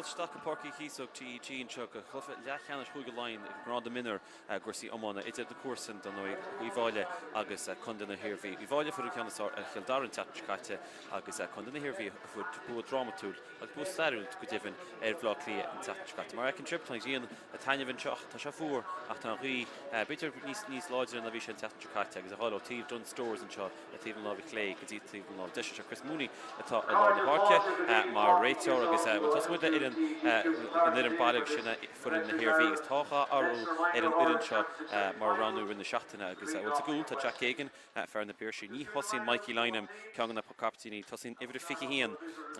Fáilte isteach go Páirc Uí Chíosóg TEG anseo go chluiche leathcheannais Chúige Laighean i ngrád mionúr i gcúrsaí iomána idir na comharsain dar ndóigh, Uíbh Fhailí agus Contae na hIarmhí. Uíbh Fhailí a fuair an ceann is fearr ar Chill Dara an tseachtain seo caite agus Contae na hIarmhí a fuair bua drámatúil agus bua stairiúil go deimhin ar Bhaile Átha Cliath an tseachtain seo caite. Mar a fheiceann sibh, tá an ghrian ag taitneamh anseo ach tá sé fuar ach tá an ghaoth b'fhéidir níos láidre ná bhí sé an tseachtain seo caite agus a ghabháil ó taobh Dunnes Stores anseo le taobh na láimhe clé go dtí taobh na láimhe deise. Seo Chris Mooney atá i lár na páirce mar réiteoir agus bhuel tosóidh muid le fhoireann an fhoireann baile agus sin foireann na hIarmhí agus tá dhá athrú ar an fhoireann seo mar a roghnaíodh i rith na seachtaine agus bhuel sa gcúl tá Jack Geoghegan, fear na Piarsaigh. Ní thosaíonn Mikey Lynam, ceann de na caiptíní. Tosaíonn uimhir a 21,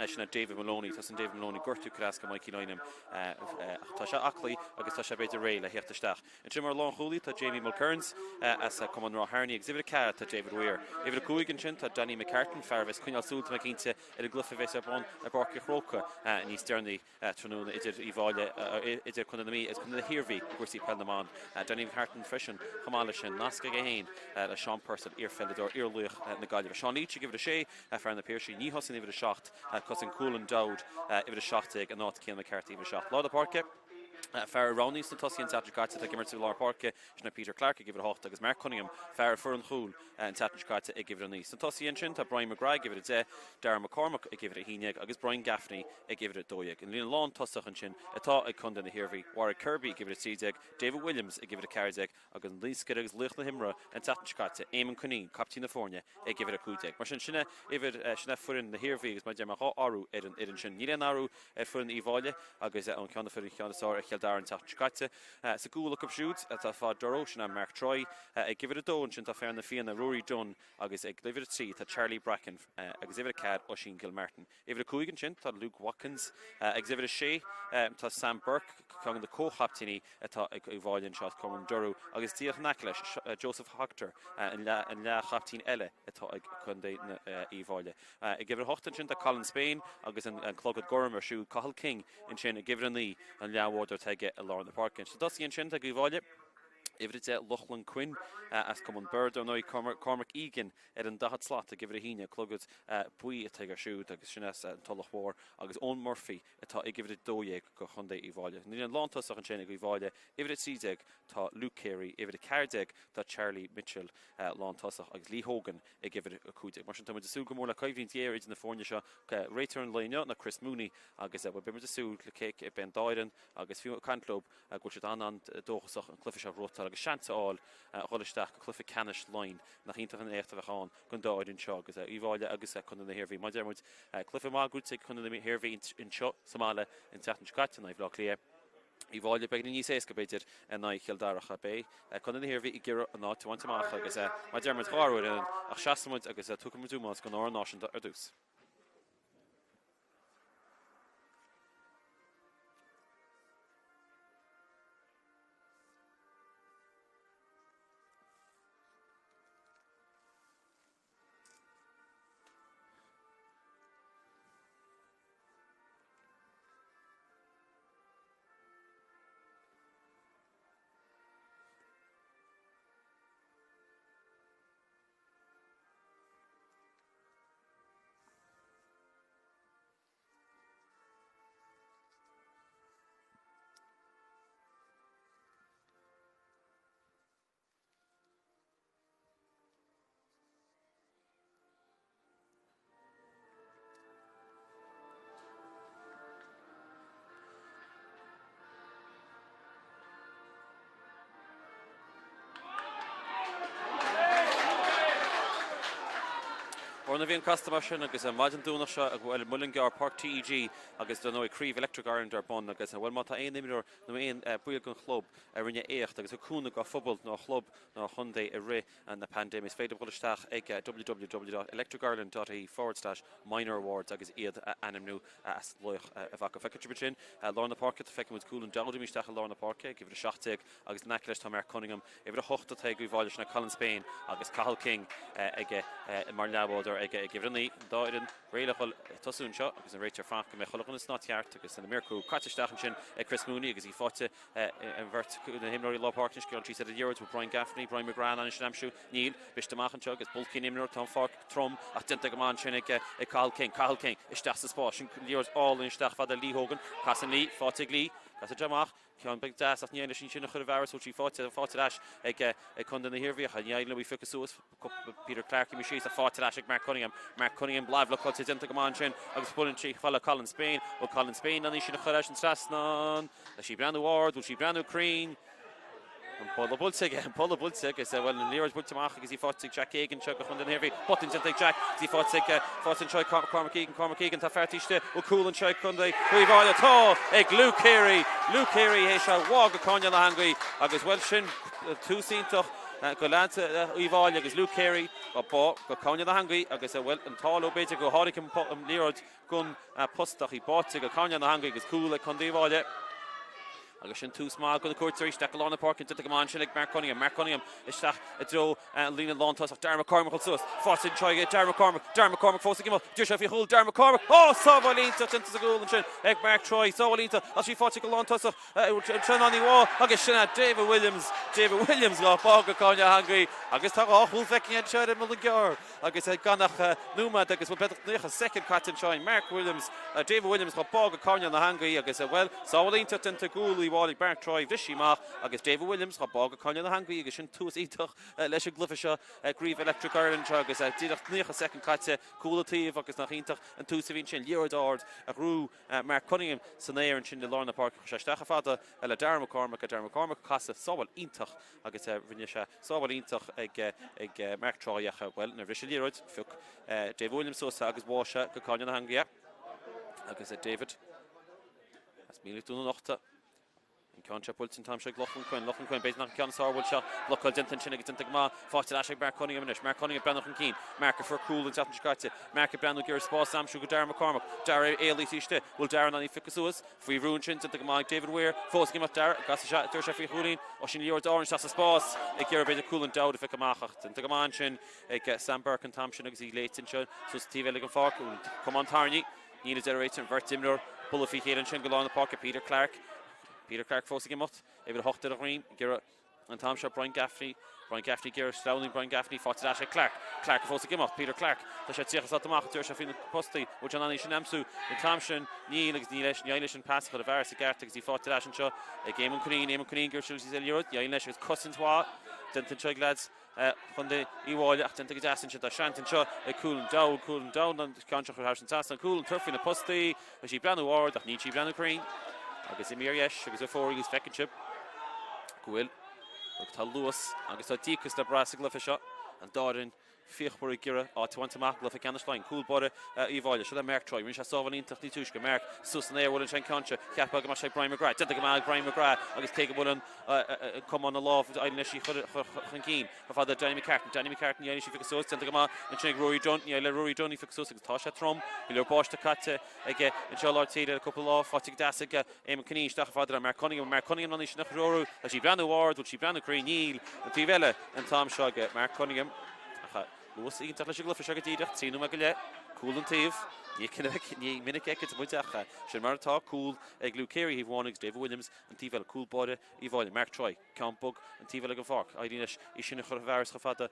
sin é David Moloney. Tosaíonn David Moloney, gortú curtha as do Mikey Lynam ach tá sé aclaí agus tá sé b'fhéidir réidh le theacht isteach. Ansin mar lánchúlaí tá Jamie Mulkerrins as Cumann Ráth Airní agus uimhir 4 tá David Weir. Uimhir 5 ansin tá Danny McCartan, fear a bheas ag coinneáil súil tá mé cinnte ar an gcluiche a bheas ar bun i bPáirc an Chrócaigh níos deireanaí tráthnóna idir Uíbh Fhailí, idir Contae na Mí agus Contae na hIarmhí i gcúrsaí peil na mban. Danny McCartan freisin chomh maith leis sin. Nasc aige féin le Seán Purcell, iarpheileadóir, iarlaoch na Gaillimhe. Seán Leach ag uimhir 6, fear na Piarsaigh. Ní thosaíonn uimhir 7, Tosaíonn Cualann Dowd uimhir 17 in áit Cian McCarthy uimhir 7. Lár na páirce. Fear a roghnaíodh sna tosaithe an tseachtain seo caite atá ag imirt i lár páirce, sin é Peter Clarke ag uimhir 8 agus Mark Cunningham, fear a fuair an chúl an tseachtain seo caite ag uimhir 9. Sna tosaithe ansin tá Brian McGrath ag uimhir 10, Darragh McCormack ag uimhir 11 agus Brian Gaffney ag uimhir 12. An líne lántosach ansin atá ag contae na hIarmhí, Warwick Kirby ag uimhir 13, David Williams ag uimhir 14 agus an naoscaire agus laoch na himeartha an tseachtain seo caite, Éamonn Cunneen, caiptín na foirne, ag uimhir 15. Mar sin, sin é uimhir, sin é foireann na hIarmhí agus mar a deir mé, dhá athrú ar an fhoireann sin. Níl aon athrú ar foireann Uíbh Fhailí agus an ceann a fuair an ceann is fearr ar Chill Dara an tseachtain seo caite. Sa gcúl acu siúd atá fá Durrow, sin é Mark Troy. Ag uimhir 2 ansin tá fear na Fianna, Ruairí Dunne agus ag uimhir 3 tá Charlie Bracken agus uimhir 4 Oisín Gilmartin. Uimhir 5 ansin tá Luke Watkins agus uimhir 6 tá Sam Burke, ceann de na comhchaiptíní atá ag Uíbh Fhailí anseo as Cumann Durrow agus díreach in aice leis, Joseph Hoctor, an leathchaiptín eile atá ag Contae Uíbh Fhailí. Ag uimhir 8 ansin tá Colin Spain agus an clogad gorm air siúd, Cathal King ansin ag uimhir 9, an leathbhádóir atá aige i lár na páirce. Sna tosaithe ansin tá ag Uíbh Fhailí, uimhir 10 Lochlann Quinn as Cumann Birr, dar ndóigh Cormac Egan ar an daichead slat ag uimhir a haon, clogad buí atá aige siúd agus sin as an Tulach Mhór agus Eoin Murphy atá ag uimhir 12 do Chontae Uíbh Fhailí. An líne lántosach ansin ag Uíbh Fhailí, uimhir 13 tá Luke Carey, uimhir 14 tá Charlie Mitchell lántosach agus Lee Hogan ag uimhir 15. Mar sin tá muid ag súil go mór le coimhlint ghéar idir na foirne seo. Réiteoir an lae inniu ná Chris Mooney agus beidh muid ag súil le cé beidh an dá fhoireann agus fiú ag caint leo go bhfuil siad an-an-dóchasach an cluiche seo a ghnóthachtáil agus seans a fháil a dhul isteach go cluiche ceannais Laighean. Nach iontach an éacht a bheadh ann don dá fhoireann seo agus Uíbh Fhailí agus Contae na hIarmhí. Mar a deir muid, cluiche maith gnóthaithe ag Contae na hIarmhí anseo sa mbaile an tseachtain seo caite in aghaidh Bhaile Átha Cliath. Uíbh Fhailí beagáinín níos éasca b'fhéidir in aghaidh Chill Dara ach beidh Contae na hIarmhí ag iarraidh a n-áit a bhaint amach agus mar a deir muid dhá athrú ar an fhoireann ach seasfaidh muid agus tabharfaidh muid ómós don amhrán náisiúnta ar dtús. Amhrán na bhFiann casta mar sin agus an mhaidin Domhnach seo i Muileann gCearr, Páirc TEG agus dar ndóigh Craobh Electric Ireland ar bun agus bhuel má tá aon imreoir nó aon baill den chlub a rinne éacht agus thug cúnamh dá phobal nó a chlub nó a chontae i rith na paindéime is féidir dul isteach ag www.electricireland.ie forward slash minor awards agus iad a ainmniú as laoch a bheith acu. Feicfidh sibh ansin lár na páirce, feicfidh muid Cualann Dowd imithe isteach i lár na páirce ag uimhir 17 agus in aice leis tá Mark Cunningham. Uimhir 8 atá ag Uíbh Fhailí sin é Colin Spain agus Cathal King aige mar leathbhádóir. ag uimhir 9, an dá fhoireann réidh le dhul ag tosú anseo agus an réiteoir ag fanacht go mbeidh chuile dhuine san áit cheart agus an imreoir cúil caite isteach ansin ag Chris Mooney agus í faighte ag beirt na himreoirí lár páirce anois gearrann síos ar an liathróid bhfuil Brian Gaffney, Brian McGrath in ann sin a aimsiú? Níl. Briste amach anseo agus bulky an imreoir tá an pháirc trom ach déanta go maith ansin ag Cathal King. Cathal King isteach sa spás sin liathróid álainn isteach fada Lee Hogan. Casann Lee, faighte ag Lee. Casann sé amach. Ceann beag deas ach ní éiríonn leis sin a chur i bhfearas, bhfuil sí faighte, faighte ar ais ag Contae na hIarmhí ach ní éiríonn leo í phiocadh suas. Peter Clarke imithe síos ach faighte ar ais ag Mark Cunningham. Mark Cunningham lámhbhlocáilte déanta go maith ansin agus buaileann sí chomh fada le Colin Spain. Bhfuil Colin Spain in ann í sin a chur thar an trasnán? Tá sí ag breathnú ard, bhfuil sí ag breathnú cruinn? An polla buailte aige, an polla buailte agus bhuel an liathróid buailte amach agus í faighte ag Jack Egan anseo do Chontae na hIarmhí. Botún déanta ag Jack agus í faighte ag faighte anseo ag Cormac Egan, Cormac Egan tá fear taobh istigh, bhfuil cúl anseo ag Contae Uíbh Fhailí? Tá ag Luke Carey, Luke Carey théis a bhá go coirnéal na heangaí agus bhuel sin tús iontach do leaids Uíbh Fhailí agus Luke Carey á bá go coirnéal na heangaí agus bhuel an t-ádh leo b'fhéidir go tháinig an liathróid gon posta ach í báite go coirnéal na heangaí agus cúl ag Contae Uíbh Fhailí. Agus sin tús maith do na cuairteoirí. Isteach go lár na páirce, déanta go maith ansin ag Mark Cunningham. Mark Cunningham isteach i dtreo an líne lántosach. Darragh McCormack ag dul suas. Faighte anseo ag Darragh McCormack. Darragh McCormack fós ag imeacht. D'iarr sé faoi chúl. Darragh McCormack. Ó! Sábháil iontach déanta sa gcúl ansin ag Mark Troy. Sábháil iontach ach í faighte go lántosach. Trasna an bhá agus sin é David Williams. David Williams dhá bhá go coirnéal na heangaí. Agus tá 2 chúl feicthe anseo ar an Muileann gCearr. Agus gan ach nóiméad agus bhuel b'fhéidir 90 soicind caite anseo ag Mark Williams, David Williams dhá bá go coirnéal na heangaí agus, bhuel, sábháil iontach déanta i gcúl Uíbh Fhailí ag Mark Troy, bhris sí amach agus David Williams dhá bá go coirnéal na heangaí agus sin tús iontach leis an gcluiche seo i gCraobh Electric Ireland anseo agus díreach 90 soicind caite, cúl an taobh agus nach iontach an tús a bhí ansin, liathróid ard a ghnóthaigh Mark Cunningham san aer ansin i lár na páirce, chuir sé isteach chomh fada le Darragh McCormack, Darragh McCormack ag casadh, sábháil iontach agus rinne sé sábháil iontach ag Mark Troy ach, bhuel, nuair a bhris an liathróid, phioc David Williams suas agus bháigh sé go coirnéal na heangaí agus David as Mílic Dún an Uchta. An ceann seo buailte an t-am seo ag Lochlann Quinn. Lochlann Quinn, b'fhéidir nach an ceann is fearr a bhuail sé. Blocáil déanta ansin agus déanta go maith. Faighte ar ais ag Mark Cunningham anois. Mark Cunningham ag breathnú chun cinn. Mark a fuair cúl an tseachtain seo caite. Mark ag breathnú ag iarraidh spás a aimsiú go Darragh McCormack. Darragh éalaithe istigh. Bhfuil Darragh in ann í a phiocadh suas? Faoi bhrú ansin, déanta go maith ag David Weir. Fós ag imeacht Darragh. Casfaidh sé, d'iarr sé faoi chúilín. Ó sin liathróid ard isteach sa spás. Ag iarraidh b'fhéidir Cúlann Dowd a phiocadh amach ach déanta go maith ansin ag Sam Burke an t-am sin agus í léite anseo suas an taobh eile den pháirc. Camán tarraingthe. Níl a deir an réiteoir, an bheirt imreoir ag bualadh faoi chéile ansin go lár na páirce, Peter Clarke. Peter Clarke fós ag imeacht, uimhir 8 ar a dhroim, ag iarraidh an t-am seo Brian Gaffney. Brian Gaffney ag iarraidh sleamhnaigh Brian Gaffney, faighte ar ais ag Clarke. Clarke fós ag imeacht, Peter Clarke. Tá sé 30 slat amach, d'iarr sé faoi na postaí, bhfuil sé in ann í sin a aimsiú an t-am sin? Níl agus ní leis, ní éiríonn leis an pas a chur i bhfearas i gceart agus í faighte ar ais anseo ag Éamonn Cunneen. Éamonn Cunneen ag iarraidh siúl síos ar liathróid, ní éiríonn leis agus cosaint mhaith déanta anseo ag leaids. Chontae Uíbh Fhailí ach déanta go deas ansin. Tá seans anseo ag Cúlann Dowd, Cúlann Dowd an ceann seo a chur thairis an trasnán. Cúlann tabhairt faoi na postaí. Tá sí ag breathnú ard ach níl sí ag breathnú cruinn. Agus imithe ar dheis agus ar fóraoil agus feiceann sibh go bhfuil tá luas agus tá díocas le brath sa gcluiche seo. An dá fhoireann fíochmhar ag iarraidh áit a bhaint amach i gcluiche ceannais Laighean. Cúl báire Uíbh Fhailí. Seo le Mark Troy. Rinne sé sábháil iontach níos túisce. Mark suas san aer. Bhfuil an ceann seo. Cheapfá go mbeadh sé ag Brian McGrath. Déanta go maith ag Brian McGrath agus cé go bhfuil an camán ina lámh éiríonn leis í a chur chun cinn. Chomh fada le Danny McCartan. Danny McCartan, ní éiríonn leis í a phiocadh suas. Déanta go maith ansin ag Rory Dunne. Ní éiríonn le Rory Dunne í a phiocadh suas agus tá sé trom. Go leor báisteach caite aige anseo i lár tíre le cúpla lá. Faighte go deas ag Éamonn Cunneen isteach chomh fada le Mark Cunningham. Mark Cunningham in ann í sin a threorú. Tá sí ag breathnú ard. Bhfuil sí ag breathnú cruinn? Níl. An taobh eile an t-am seo ag Mark Cunningham. Ach luas iontach leis an gcluiche seo go díreach. 3 nóiméad go leith. Cúl an taobh. Ní minic a fheiceann muid ach sin mar atá. Cúl ag Luke Carey thaobh amháin agus David Williams An taobh eile, cúl báire Uíbh Fhailí, Mark Troy, ceann bog an taobh eile den pháirc. Éiríonn leis í sin a chur i bhfearas chomh fada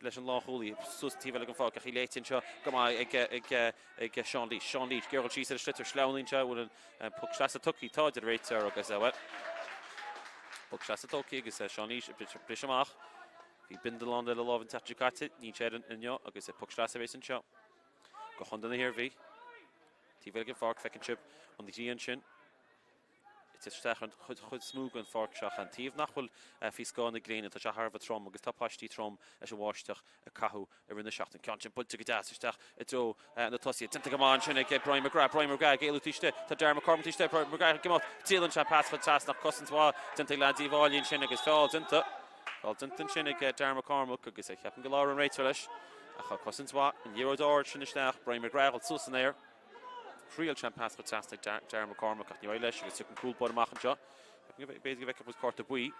leis an lánchúlaí. Suas an taobh eile den pháirc ach í léite anseo go maith ag Seán Leach. Seán Leach, ag iarraidh dul síos ar an sliotar, sleamhnaíonn sé, bhfuil an poc sleasa tugtha? Tá, a deir an réiteoir agus, bhuel, poc sleasa tugtha agus Seán Leach ag briseadh amach. Bhí bindealán ar a lámh an tseachtain seo caite, níl sé air inniu agus poc sleasa a bheas anseo go Chontae na hIarmhí. Taobh eile den pháirc, feiceann sibh an ghrian sin. Ag teacht isteach ar an chuid is mó den pháirc seo ach an taobh nach bhfuil faoi scáth na gréine, tá sé thar a bheith trom agus tá paistí trom leis an bháisteach a caitheadh i rith na seachtaine. Ceann sin buailte go deas isteach i dtreo na tosaithe. Déanta go maith ansin ag Brian McGrath. Brian McGrath ag éalú taobh istigh. Tá Darragh McCormack taobh istigh. Brian McGrath ag imeacht. Triaileann sé pas chun trasna ach cosaint mhaith déanta ag leaids Uíbh Fhailí ansin agus feall déanta. Feall déanta ansin ag Darragh McCormack agus ceapaim go labhair an réiteoir leis. Ach cosaint mhaith, an liathróid ard sin isteach. Brian McGrath ag dul suas san aer. Thriail sé an pas chun trasna ag Darragh McCormack ach níor éirigh leis agus tiocfaidh an cúl báire amach anseo. B'fhéidir go bhfeicfidh muid cárta buí.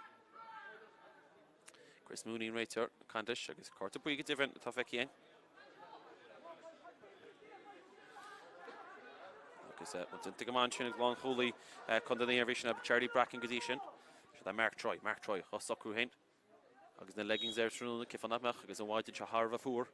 Chris Mooney an réiteoir ag caint leis agus cárta buí go deimhin atá feicthe againn. Agus déanta go maith ansin ag lánchúlaí Chontae na hIarmhí sin Charlie Bracken go dtí sin. Seo é Mark Troy, Mark Troy dhá socrú féin. Agus na leggings air tráthnóna, cén fáth nach mbeadh agus an mhaidin seo thar a bheith fuar.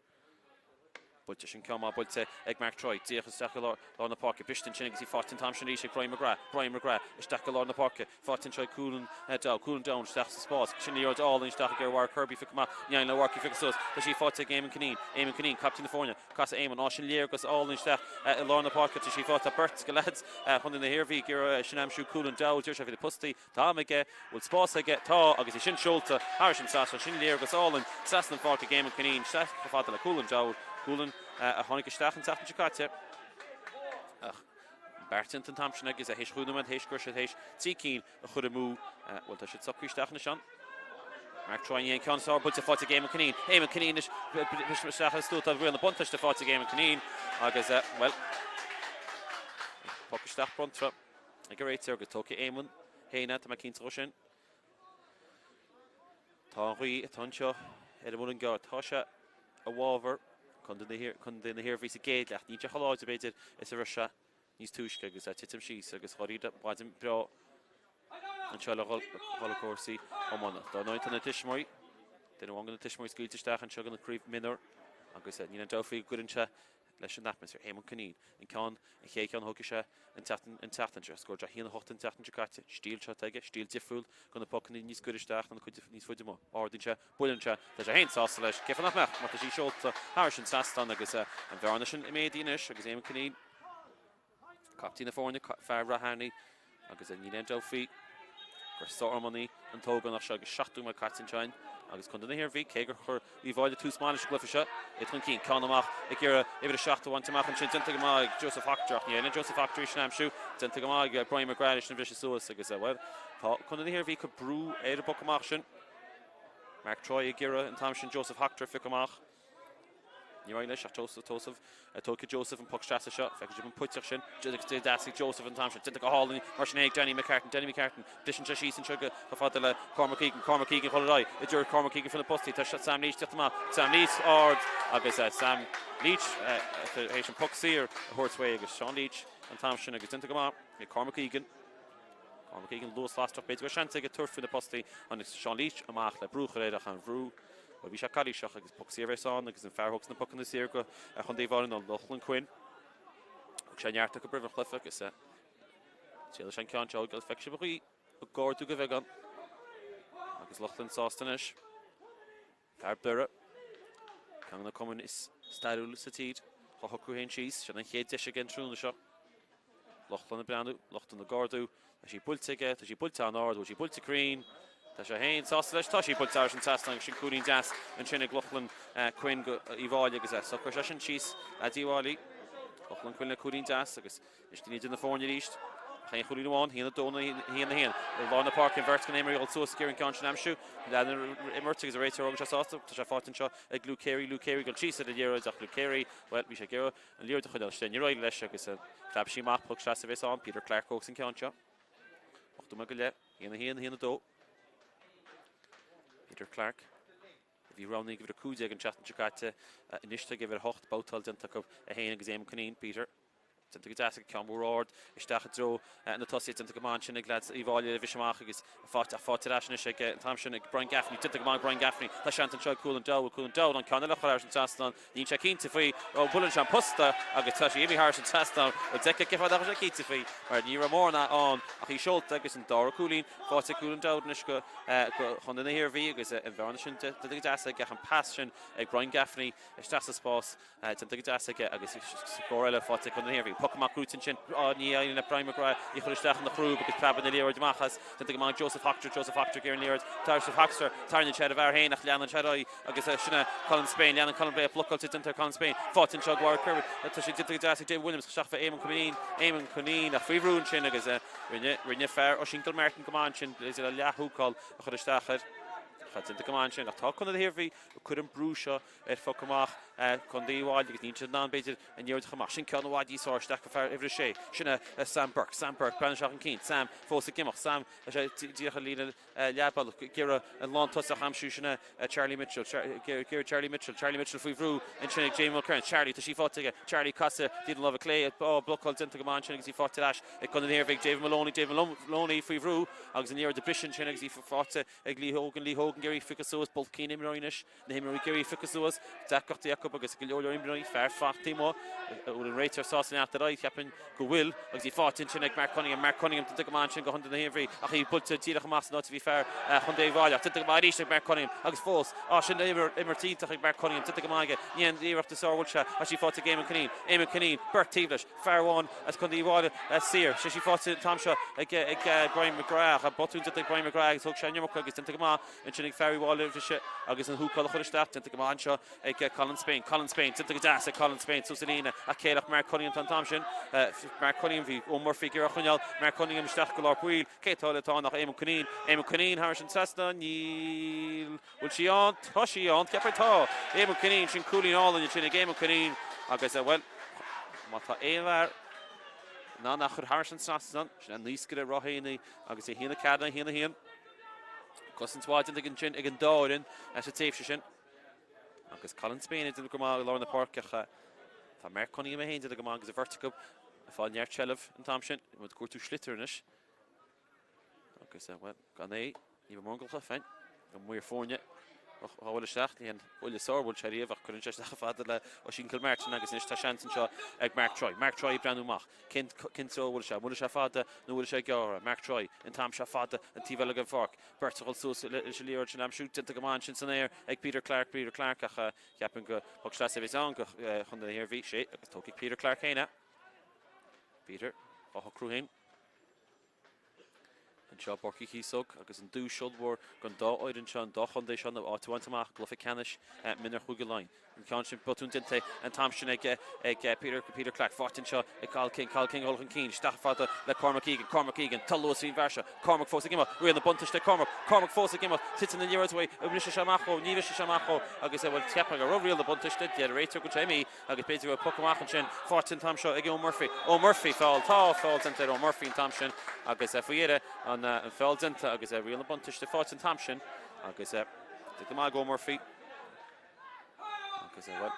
Buailte sin ceann maith buailte ag Mark Troy. Díreach isteach i lár na páirce. Briste ansin agus í faighte an t-am sin arís ag Brian McGrath. Brian McGrath isteach i lár na páirce. Faighte anseo ag Coolan Dowd. Coolan Dowd isteach sa spás. Sin liathróid álainn isteach ag ar Warwick Kirby. Phiocadh amach. Ní éiríonn le Warwick í a phiocadh suas. Tá sí faighte ag Eamon Cunneen. Eamon Cunneen, captaen na foirne. Casadh Eamon. Á sin léargas álainn isteach i lár na páirce. Tá sí faighte. Beirt de leaids Chontae na hIarmhí ag iarraidh sin a aimsiú. Coolan Dowd. Deir sé faoi na postaí. Tá am aige, bhfuil spás aige? Tá, agus é sin seolta thairis an trasnán. Sin léargas álainn trasna an pháirc ag Éamonn Cunneen, isteach chomh fada le Coolan Dowd. Coolan a tháinig isteach an tseachtain seo caite ach beart déanta an t-am sin agus é théis chúig nóiméad théis go raibh siad théis 3 cinn a chur amú. Bhuel, tá siad socraithe isteach anois ann. Mark Troy an ceann is fearr buailte faighte ag Éamonn Cunneen. Éamonn Cunneen anois isteach ar stua tá riail na buntáiste faighte ag Éamonn Cunneen agus, bhuel, poc isteach bronnta. Ag an réiteoir agus tógfaidh Éamonn féin é, tá mé cinnte dhó sin. Tá an ghaoth atá anseo ar an Muileann gCearr, tá sé i bhfabhar Chontae na hIarmhí sa gcéad leath. Níl sé chomh láidir, b'fhéidir, is a raibh sé níos túisce agus é ag titim síos agus dháiríre maidin breá anseo le dhul ag cúrsaí iomána. Dar ndóigh tá na tuismitheoirí, duine amháin de na tuismitheoirí scaoilte isteach anseo den chraobh mionúr agus níl aon dabht faoi go gcuireann sé leis an atmaisféar. Éamonn Cunneen, an ceann, an chéad cheann a thógfaidh sé an tseachtain, an tseachtain seo. Scór 1, 8 an tseachtain seo caite. Stíl seo atá aige, stíl difriúil do na pocanna níos gaire isteach ná na cuid níos faide amuigh. Ardaíonn sé, buaileann sé, tá sé féin sásta leis. Cén fáth nach mbeadh, mar tá sí seolta thairis an trasnán agus an bhearna sin ag méadú anois agus Éamonn Cunneen, Captaen na foirne, fear Rath Airní agus níl aon dabht faoi gur sár-iománaí an t-ógánach seo agus 7 nóiméad caite anseo agus Contae na hIarmhí, cé gur chuir Uíbh Fhailí tús maith leis an gcluiche seo, iad chun cinn, ceann amach ag iarraidh uimhir a 7 a bhaint amach ansin, déanta go maith ag Joseph Hoctor ach ní éiríonn le Joseph Hoctor í sin a aimsiú, déanta go maith ag Brian McGrath leis an bhriseadh suas agus, bhuel, tá Contae na hIarmhí ag cur brú ar an bpoc amach sin. Mark Troy ag iarraidh an t-am sin Joseph Hoctor a phiocadh amach. Níor éirigh leis ach Joseph Joseph tógfaidh Joseph an poc trasna seo. Feicfidh sibh an puiteach sin. Deas ag Joseph an t-am sin. Déanta go hálainn mar sin é ag Danny McCartan. Danny McCartan briseann sé síos anseo go chomh fada le Cormac Egan. Cormac Egan chun ar aghaidh i dtreo Cormac Egan faoi na postaí. Tá Sam Leach teacht amach. Sam Leach ard agus Sam Leach tar éis an poc saor a thabhairt uaidh agus Seán Leach an t-am sin agus déanta go maith ag Cormac Egan. Cormac Egan luas lasrach, b'fhéidir go raibh seans aige tabhairt faoi na postaí. Tháinig Seán Leach amach le brú a chur air ach an bhrú, bhuel bhí sé calaoiseach agus poc saor a bheas ann agus an fear a thógs na pocanna saor go Chontae Uíbh Fhailí ná Lochlann Quinn. Thug sé neart acu roimh an chluiche agus triailfidh sé an ceann seo agus feicfidh sibh an ghaoth ag ardú go bheagán agus Lochlann sásta anois. Fear Doire, ceann de na cumainn is stairiúla sa tír, dhá shocrú féin síos. Sin an chéad deis aige an tráthnóna seo. Lochlann ag breathnú, Lochlann ag ardú. Tá sí buailte aige, tá sí buailte an-ard, bhfuil sí buailte cruinn? Tá sé féin sásta leis, tá sí buailte thairis an trasnán agus sin cúilín deas ansin ag Lochlann Quinn go Uíbh Fhailí agus socróidh sé sin síos leaids Uíbh Fhailí. Lochlann Quinn le cúilín deas agus Anois idir na foirne arís. Ach aon chúilín amháin, 1-2 nó 1-1. I lár na páirce an bheirt den imreoirí ag dul suas ag iarraidh an ceann sin a aimsiú. Leanann an imirt agus an réiteoir óg anseo sásta. Tá sé faighte anseo ag Luke Carey. Luke Carey ag dul síos ar an liathróid ach Luke Carey, bhuel, bhí sé ag iarraidh an liathróid a choinneáil istigh. Níor éirigh leis agus phreab sí amach. Poc trasna a bheas ann. Peter Clarke a thógs an ceann seo. 8 nóiméad go leith. 1-1, 1-2. Peter Clarke. A bhí roghnaithe ag uimhir 15 an tseachtain seo caite. Anois tá ag uimhir 8 babhtáil déanta acu é féin agus Éamonn Cunneen. Peter. Déanta go deas ag ceann mór ard isteach i dtreo na tosaithe. Déanta go maith ansin ag leaids Uíbh Fhailí le bhris amach agus faighte ach faighte ar ais anois ag an t-am sin ag Brian Gaffney. Déanta go maith ag Brian Gaffney. Tá seans anseo ag Cúlann Dowd. Cúlann Dowd an ceann eile a chur thairis an trasnán. Níl sé cinnte faoi. Ó, buaileann sé an posta agus tá sí imithe thairis an trasnán. Bhuel, d'fheicfeá cén fáth nach raibh sé cinnte faoi mar ní raibh mórán ann ach í seolta agus an dara cúilín faighte ag Cúlann Dowd anois go Chontae na hIarmhí agus an bhearna sin déanta go deas aige ach an pas sin ag Brian Gaffney isteach sa spás. Déanta go deas aige agus scór eile faighte ag Contae na hIarmhí. Poc amach gnóite ansin. Ní éiríonn le Brian McGrath í a chur isteach ina chrúb agus preabann an liathróid amach as. Déanta go maith ag Joseph Hoctor. Joseph Hoctor ag iarraidh an liathróid. Joseph Hoctor. Tarraingíonn sé ar a bhfear féin ach leanann sé ar aghaidh agus sin é Colin Spain. Leanann Colin Spain. Blocáilte déanta ar Colin Spain. Faighte anseo ag Warwick Kirby. Tá sé déanta go deas ag David Williams. Isteach fé Éamonn Cunneen. Éamonn Cunneen ach faoi bhrú ansin agus rinne, rinne fear Oisín Gilmartin go maith ansin le leath-húcáil a chur isteach air. Ach déanta go maith ansin. Ach tá Contae na hIarmhí ag cur an brú seo ar phoc amach Contae Uíbh Fhailí agus níl siad in ann, b'fhéidir, an liathróid a chur amach. Sin ceann i bhfad níos fearr isteach go fear uimhir a sé. Sin é Sam Burke. Sam Burke, breathnaíonn sé chun cinn. Sam fós ag imeacht. Sam, tá sé díreach ar líne leathbhealaigh. Ag iarraidh an lántosach a aimsiú. Sin é Charlie Mitchell. Ag iarraidh Charlie Mitchell. Charlie Mitchell faoi bhrú ansin ag Jamie Mulkerrins. Charlie, tá sí faighte aige. Charlie casadh dtí an lámh clé. Á, blocáil déanta go maith ansin agus í faighte ar ais ag Contae na hIarmhí ag David Moloney. David Moloney faoi bhrú agus an liathróid ag briseadh ansin agus í faighte ag Lee Hogan. Lee Hogan ag iarraidh piocadh suas. Bulcín imreoirí anois. Na himreoirí ag iarraidh piocadh suas, deacrachtaí acu agus go leor leor imreoirí fear faighte amuigh. An bhfuil an réiteoir sásta leanacht ar aghaidh? Cheapfainn go bhfuil agus í faighte ansin ag Mark Cunningham. Mark Cunningham déanta go maith ansin go Chontae na hIarmhí ach í buailte díreach amach san áit a bhí fear Chontae Uíbh Fhailí ach déanta go maith arís ag Mark Cunningham agus fós, á sin imirt iontach ag Mark Cunningham déanta go maith aige. Ní an iarracht is fearr a bhfuil sé ach í faighte ag Éamonn Cunneen. Éamonn Cunneen, beirt taobh leis, fear amháin as Contae Uíbh Fhailí saor. Sé sí faighte an t-am seo ag Brian McGrath ach botún déanta ag Brian McGrath agus thóg sé an iomarca agus déanta go maith Ansin ag fear Uíbh Fhailí bhriseadh agus an húcáil a chur isteach. Déanta go maith anseo ag Colin Spain. Colin Spain, déanta go deas ag Colin Spain suas an líne ach céileach Mark Cunningham tá an t-am sin. Mark Cunningham, bhí Eoin Murphy ag iarraidh a choinneáil. Mark Cunningham isteach go lár baill. Cé atá le tá ach Éamonn Cunneen. Éamonn Cunneen thairis an trasnán. Níl. Bhfuil sí ann? Tá sí ann. Ceapaim tá. Éamonn Cunneen, sin cúilín álainn ansin ag Éamonn Cunneen agus, bhuel, má tá aon fhear in ann a chur thairis an trasnán, sin an naoscaire Ráth Éanaigh agus é 1-4 1-1. Cosaint mhaith déanta ansin ag an dá fhoireann sa tréimhse sin. Agus Colin Spain ag déanamh go maith i lár na páirce ach tá Mark Cunningham é féin déanamh go maith agus an bheirt acu ag fáil neart seilbh an t-am sin. Muid ag cuartú sliotar anois. Agus bhuel, gan é, ní bheidh mórán go féin. An maor foirne a bhfuil isteach, ní an buille sár bhfuil sé riamh ach cuireann sé isteach fada le Oisín Kilmartin agus anois tá seans anseo ag Mark Troy. Mark Troy ag breathnú amach. Cén treo a bhfuil sé? An bhfuil sé fada nó bhfuil sé gearr? Mark Troy, an t-am seo fada an taobh eile den pháirc. Beirt a dhul suas leis an liathróid sin a aimsiú. Déanta go maith ansin san aer ag Peter Clarke. Peter Clarke ach cheapfainn gur poc sleasa a bheas ann go Chontae na hIarmhí. Sé agus tógfaidh Peter Clarke féin é. Peter á shocrú féin. Anseo i bPáirc Uí Chíosóg agus an duais ollmhór don dá fhoireann seo, an dá chontae seo, ná áit a bhaint amach i gcluiche ceannais mionúir Chúige Laighean. An ceann sin botún déanta an t-am sin ag Peter, Peter Clarke. Faighte anseo ag Cathal King. Cathal King a dhul chun cinn. Isteach fada le Cormac Egan. Cormac Egan. Tá luas faoin bhfear seo. Cormac fós ag imeacht. Riail na buntáiste ag Cormac. Cormac fós ag imeacht. Titeann an liathróid uaidh. An mbrisfidh sé amach dhó? Ní bhrisfidh sé amach dhó. Agus bhuel, cheapfainn go raibh riail na buntáiste. Deir an réiteoir go bhfuil sé imithe. Agus b'fhéidir go raibh poc amach ansin faighte an t-am seo ag Eoin Murphy. Eoin Murphy, feall. Tá feall déanta ar Eoin Murphy an t-am sin agus faoi dheireadh an feall déanta agus riail na buntáiste faighte an t-am sin agus déanta go maith ag Eoin Murphy. Agus bhuel,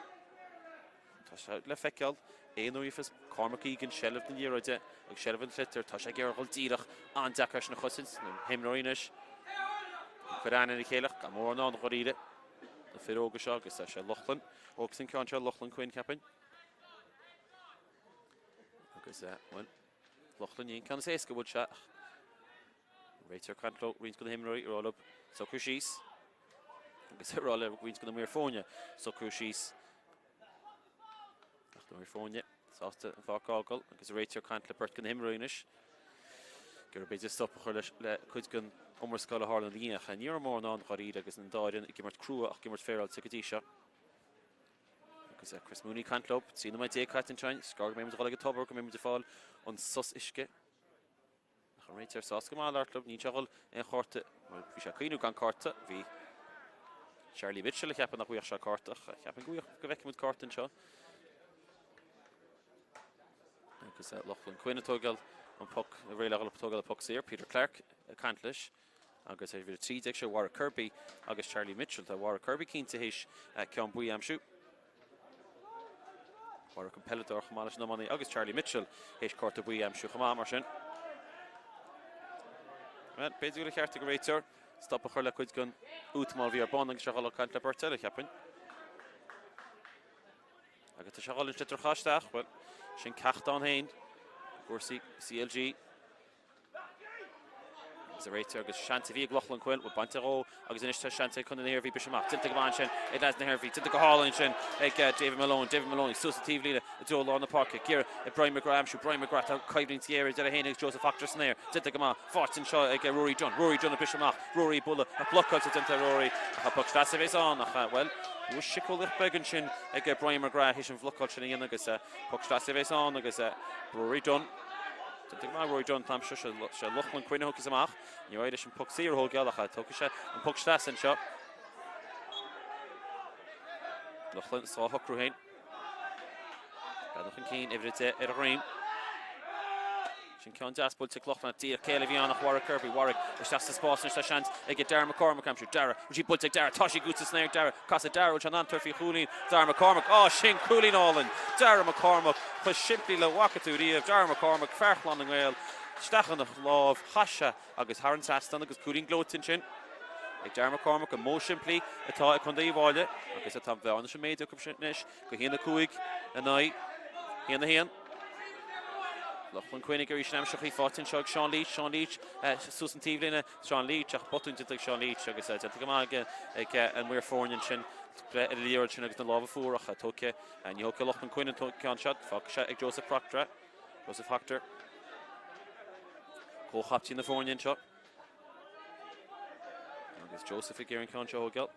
tá sé le feiceáil aon uair a fhaigheann Cormac Egan seilbh na liathróide agus seilbh an tsliotair, tá sé ag iarraidh dul díreach an-deacair sin a chosaint na himreoirí anois. Cuir aithne ar a chéile gan mórán ann dháiríre. Na fir óga seo agus sé Lochlann. Ó agus an ceann seo Lochlann Quinn cheapfainn. Agus bhuel, Lochlann ní an ceann is éasca bhfuil sé ach réiteoir ag caint le roinnt de na himreoirí ag rá leo socrú síos agus ag rá le roinnt de na maoir foirne socrú síos. Ach na maoir foirne sásta an pháirc a fhágáil agus an réiteoir ag caint le beirt de na himreoirí anois. Gur b'fhéidir stop a chur leis le cuid den iomrascáil a tharla ina dhiaidh. Ní raibh mórán ann dháiríre agus an dá fhoireann ag imirt crua ach ag imirt féaráilte go dtí seo. Agus Chris Mooney ag caint leo, 13 nóiméad caite ansin, is gá go mbeidh muid ag dul ag an tobar, go mbeidh muid ag fáil an sos uisce. Ach an réiteoir sásta go maith labhairt leo, níl sé ag dul aon chárta, bhuel bhí sé ag cuimhniú gan cárta, bhí Charlie Mitchell ag ceapadh nach bhfaigheadh sé cárta ach cheapfainn go bhfaigheadh, go bhfeicfidh muid cárta anseo. Agus Lochlann Quinn ag tógáil an poc, réidh le dhul ag tógáil an poc saor, Peter Clarke ag caint leis agus ar uimhir 13 sé Warwick Kirby agus Charlie Mitchell. Tá Warwick Kirby cinnte théis ceann buí a aimsiú. Warwick an peileadóir chomh maith leis an iománaí agus Charlie Mitchell théis cárta buí a aimsiú chomh maith mar sin. Bhuel, b'fhéidir go bhfuil an ceart ag an réiteoir stop a chur le cuid den útamáil a bhí ar bun agus sé ag dul ag caint le beirt eile, cheapfainn. Agus tá sé ag dul an sliotar a chaitheamh isteach, bhuel, sin ceacht ann féin i gcúrsaí CLG. Agus an réiteoir agus seans a bhí ag Lochlann Quinn, bhuel bainte dhó agus anois tá seans ag Contae na hIarmhí briseadh amach. Déanta go maith ansin ag leaids na hIarmhí, déanta go hálainn ansin ag David Malone. David Malone suas an taobhlíne i dtreo lár na páirce. Ag iarraidh Brian McGrath a aimsiú. Brian McGrath, tá coimhlint ghéar idir é féin agus Joseph Hoctor san aer. Déanta go maith. Faighte anseo ag Rory Dunne. Rory Dunne ag briseadh amach. Rory ag bualadh ach blocáilte déanta ar Rory. Ach poc sleasa a bheas ann ach, bhuel, bhuel síceolaíocht beag ansin ag Brian McGrath théis an bhlocáil sin a dhéanamh agus poc sleasa a bheas ann agus Rory Dunne. Déanta go maith Rory Dunne an t-am seo, sé Lochlann Quinn a thiocfas amach. Níor éirigh leis an poc saor a thógáil ach tógfaidh sé an poc sleasa anseo. Lochlann á shocrú féin. Breathnú chun cinn, uimhir 10 ar a dhroim. Sin ceann deas buailte ag Lochlann. Díreach céile a bhí ann ach Warwick Kirby. Warwick isteach sa spás anois tá seans ag Darragh McCormack aimsiú. Darragh, bhfuil sí buailte ag Darragh? Tá sí goite san aer ag Darragh. Casadh Darragh, bhfuil sé in ann tabhairt faoi chúilín? Darragh McCormack, á sin cúilín álainn! Darragh McCormack, chomh simplí le bhfaca tú riamh. Darragh McCormack, fear Chlann na nGael, isteach ina lámh, chas sé agus thar an trasnán agus cúilín gleoite ansin ag Darragh McCormack, an modh simplí atá ag Contae Uíbh Fhailí agus atá an bhearna sin méadaithe acu sin anois go 1-5 in aghaidh 1-1. Lochlann Quinn ag iarraidh sin aimsir chuí faighte anseo ag Seán Leach, Seán Leach suas an taobhlíne, Seán Leach ach botún déanta ag Seán Leach agus déanta go maith ag an maor foirne ansin breith ar an liathróid sin agus na lámha fuara tógtha. Ní thógfaidh Lochlann Quinn an ceann seo, fágfaidh sé ag Joseph Proctor. Joseph Proctor. Comhchaptaen na foirne anseo. Agus Joseph ag iarraidh an ceann seo a thógáil.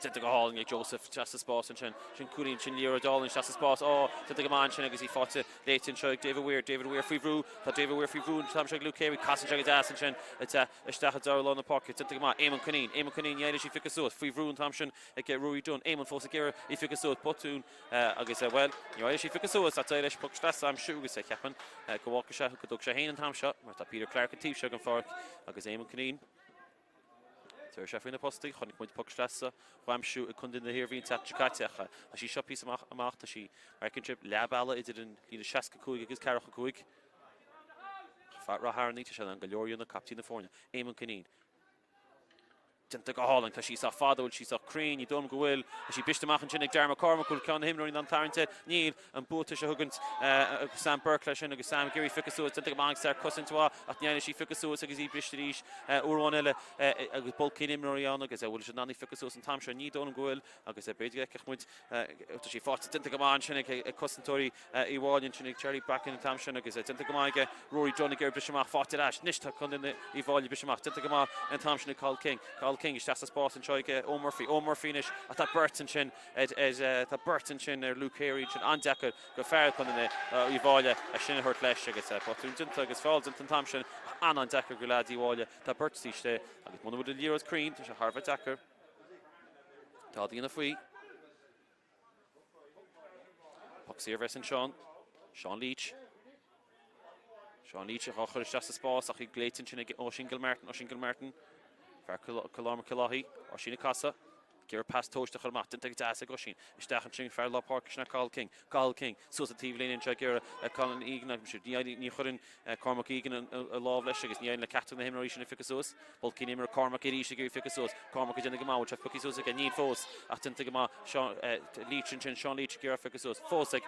Déanta go hálainn ag Joseph isteach sa spás ansin. Sin cúilín, sin liathróid álainn isteach sa spás. Ó, déanta go maith ansin agus í faighte léite anseo ag David Weir. David Weir faoi bhrú. Tá David Weir faoi bhrú an t-am seo ag Luke Carey. Casann sé go deas ansin isteach i dtreo lár na páirce. Déanta go maith. Éamonn Cunneen. Éamonn Cunneen, ní éireoidh sí phiocadh suas. Faoi bhrú an t-am sin ag Ruairí Dunne. Éamonn fós ag iarraidh í phiocadh suas. Botún Agus, bhuel, níor éirigh leis í phiocadh suas ach d'éirigh leis poc sleasa a aimsiú agus ceapaim go bhfágfaidh sé, go dtógfaidh sé féin an t-am seo mar tá Peter Clarke an taobh seo den pháirc agus Éamonn Cunneen. Tabharfaidh sé faoi na postaí, chonaic muid poc sleasa á aimsiú ag Contae na hIarmhí an tseachtain seo caite ach tá sí seo píosa amach, amach, tá sí, mar a fheiceann sibh, leath bealaigh idir an líne 65 agus 45. Fear Ráth Chairn, tá sé in ann go leor a dhéanamh, captaen na foirne, Éamonn Cunneen. Déanta go hálainn. Tá sí sách fada, bhfuil sí sách cruinn? Ní dóigh liom go bhfuil. Tá sí briste amach ansin ag Darragh McCormack. Bhfuil ceann de na himreoirí in ann tarraingt air? Níl. An buatais a thugann Sam Burke leis sin agus Sam ag iarraidh phiocadh suas. Déanta go maith ag Sark cosaint mhaith ach ní éireoidh sí phiocadh suas agus í briste arís uair amháin eile agus bulcaí na n-imreoirí ann agus bhfuil siad in ann í phiocadh suas an t-am seo? Ní dóigh liom go bhfuil agus b'fhéidir go bhfeicfeadh muid tá sí faighte déanta go maith ansin ag cosantóirí Uíbh Fhailí ansin ag Charlie Bracken an t-am sin agus déanta go maith aige Rory Dunne ag iarraidh briseadh amach faighte ar ais. Anois tá Contae Uíbh Fhailí ag briseadh amach. Déanta go maith an t-am sin ag Cathal King. Cathal King isteach sa spás anseo ag Eoin Murphy. Eoin Murphy anois ach tá beirt ansin ar tá beirt ansin ar Luke Carey ansin an-deacair go fear Contae Uíbh Fhailí é sin a thabhairt leis agus botún déanta agus feall déanta an t-am sin ach an-an-deacair go leaids Uíbh Fhailí. Tá beirt istigh agus muna bhfuil an liathróid cruinn tá sé thar a bheith deacair. Tá a dhéanamh faoi. Poc saor a bheas anseo. Seán Leach. Seán Leach á chur isteach sa spás ach í glaoite ansin ag Oisín Gilmartin. Oisín Gilmartin. Fear Cill Áthaí. Oisín ag casadh. Ag iarraidh pas tomhaiste a chur amach. Déanta go deas ag Oisín. Isteach ansin fear lár páirce sin Cathal King. Cathal King. Suas an taobhlíne anseo ag iarraidh Colin Egan. Ní chuireann Cormac Egan a lámh leis agus ní éiríonn le ceachtar de na himreoirí sin a phiocadh suas. Bulcaí na n-imreoirí Cormac arís ag iarraidh phiocadh suas. Cormac ag déanamh go maith, bhfuil sé pioctha suas aige? Níl fós ach déanta go maith. Seán Leach ansin, Seán Leach ag iarraidh phiocadh suas. Fós ag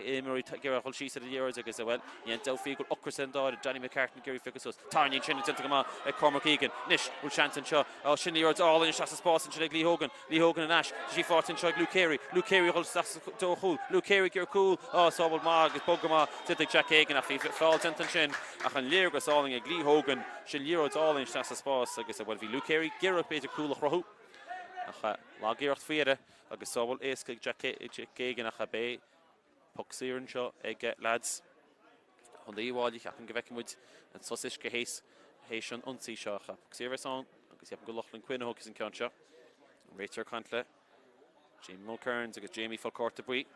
imreoirí ag iarraidh dul síos ar an liathróid agus, bhuel, ní aon dabht faoi go bhfuil ocras ar an dá fhoireann. Danny McCartan ag iarraidh phiocadh suas. Tarraingíonn sin déanta go maith ag Cormac Egan. Anois, bhfuil seans anseo? Ó, sin liathróid álainn isteach sa spás ansin ag Lee Hogan. Lee Hogan anois. Tá sí faighte anseo ag Luke Carey. Luke Carey ag dul isteach sa treo chúil. Luke Carey ag iarraidh cúl. Á, sábháil maith agus bog go maith déanta ag Jack Egan ach bhí feall déanta ansin. Ach an léargas álainn ag Lee Hogan. Sin liathróid álainn isteach sa spás agus, bhuel, bhí Luke Carey ag iarraidh b'fhéidir cúl a chruthú. Ach lag-iarracht faoi dheireadh agus sábháil éasca ag Jack Egan ach beidh poc saor anseo ag leaids Chontae Uíbh Fhailí. Ceapaim go bhfeicfidh muid an sos uisce théis an ionsaí seo. Ach poc saor a bheas ann agus ceapaim gur Lochlann Quinn a thógfaidh an ceann seo. An réiteoir ag caint le Jamie Mulkerns agus Jamie ag fáil cárta buí.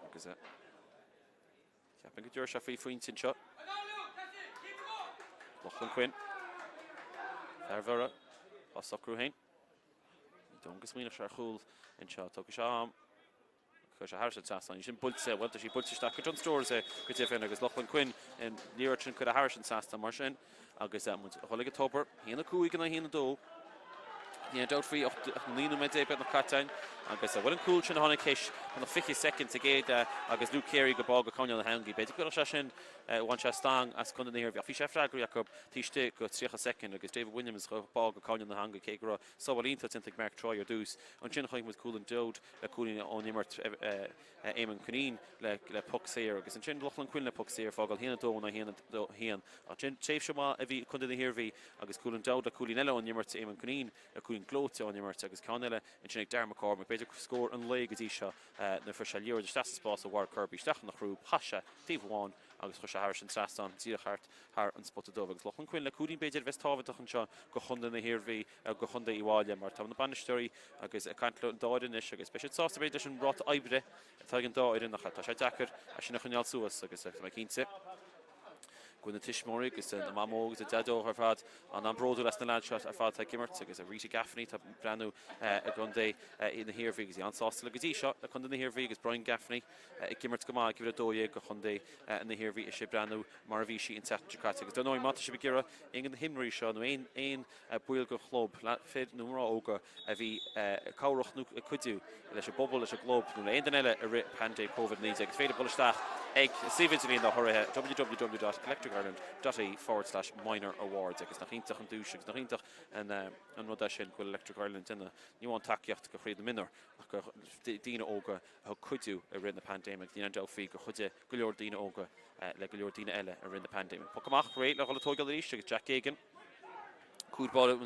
Agus ceapaim go dtabharfaidh sé faoi phointe anseo. Lochlann Quinn. Fear Bhiorra á socrú féin. Ní dóigh liom go smaoineodh sé ar chúl anseo. Tógfaidh sé am. Chuir sé thairis an trasnán. Sin buailte, bhuel, tá sí buailte isteach go Dunnes Stores é go deimhin agus Lochlann Quinn an liathróid sin curtha thairis an trasnán mar sin agus muid ag dul ag an tobar. 1-5 in aghaidh 1-2. Ní aon dabht faoi ach 19 nóiméad beagnach caite againn agus bhuel an cúl sin a tháinig théis na 20 soicind sa gcéad leath agus Luke Carey go bá go coirnéal na heangaí. B'fhéidir go gcuirfeadh sé sin bhain sé stangadh as Contae na hIarmhí ach bhí sé freagraí acu taobh istigh go 30 soicind agus David Williams go bá go coirnéal na heangaí cé go raibh sábháil iontach déanta ag Mark Troy ar dtús. Ansin chonaic muid cúl an Dowd le cúilín ón imirt Éamonn Cunneen le poc saor agus ansin Lochlann Quinn le poc saor fágáil 1-2 in aghaidh 1-1. Ansin tréimhse mhaith a bhí ag Contae na hIarmhí agus cúl an Dowd le cúilín eile ón imirt Éamonn Cunneen le cúilín gleoite ón imirt agus ceann eile ansin ag Darragh McCormack. B'fhéidir. b'fhéidir scór an lae go dtí seo nuair a fuair sé liathróid isteach sa spás ó Mhark Kirby, isteach ina chrúb, chas sé taobh amháin agus chuir sé thairis an trasnán díreach thart thar an spota dubh. Agus Lochlann Quinn le cúilín b'fhéidir a bheas tábhachtach anseo go chontae na hIarmhí, go chontae Uíbh Fhailí mar tá na bainisteoirí agus ag caint le an dá fhoireann anois agus beidh siad sásta b'fhéidir leis an ráta oibre atá ag an dá fhoireann ach tá sé deacair é sin a choinneáil suas agus tá mé cinnte go bhfuil na tuismitheoirí agus na mamó agus na deaideo ar fad an-bhródúil as na leaids seo ar fad atá ag imirt agus Rita Gaffney atá ag breathnú i gcontae na hIarmhí agus í an-sásta le go dtí seo le contae na hIarmhí agus Brian Gaffney ag imirt go maith ag uimhir 12 go chontae na hIarmhí is í ag breathnú mar a bhí sí an tseachtain seo caite agus dar ndóigh má tá sibh ag iarraidh aon de na himreoirí seo nó aon aon baill den chlub, fir nó mná óga a bhí cabhrach nó ag cuidiú leis an bpobal, leis an gclub nó le aon duine eile i rith paindéim Covid-19. Is féidir dul isteach ag suíomh idirlín dá háirithe www.electricireland.ie/minorawards agus nach iontach an duais agus nach iontach an rud é sin go bhfuil Electric Ireland ag déanamh ní amháin tacaíocht go Chraobh na Mionúr ach go daoine óga a thug cuidiú i rith na paindéime agus níl aon dabht faoi gur chuidigh go leor daoine óga le go leor daoine eile i rith na paindéime. Poc amach réidh le dhul a tóigeáil arís agus Jack Geoghegan. Cúl báire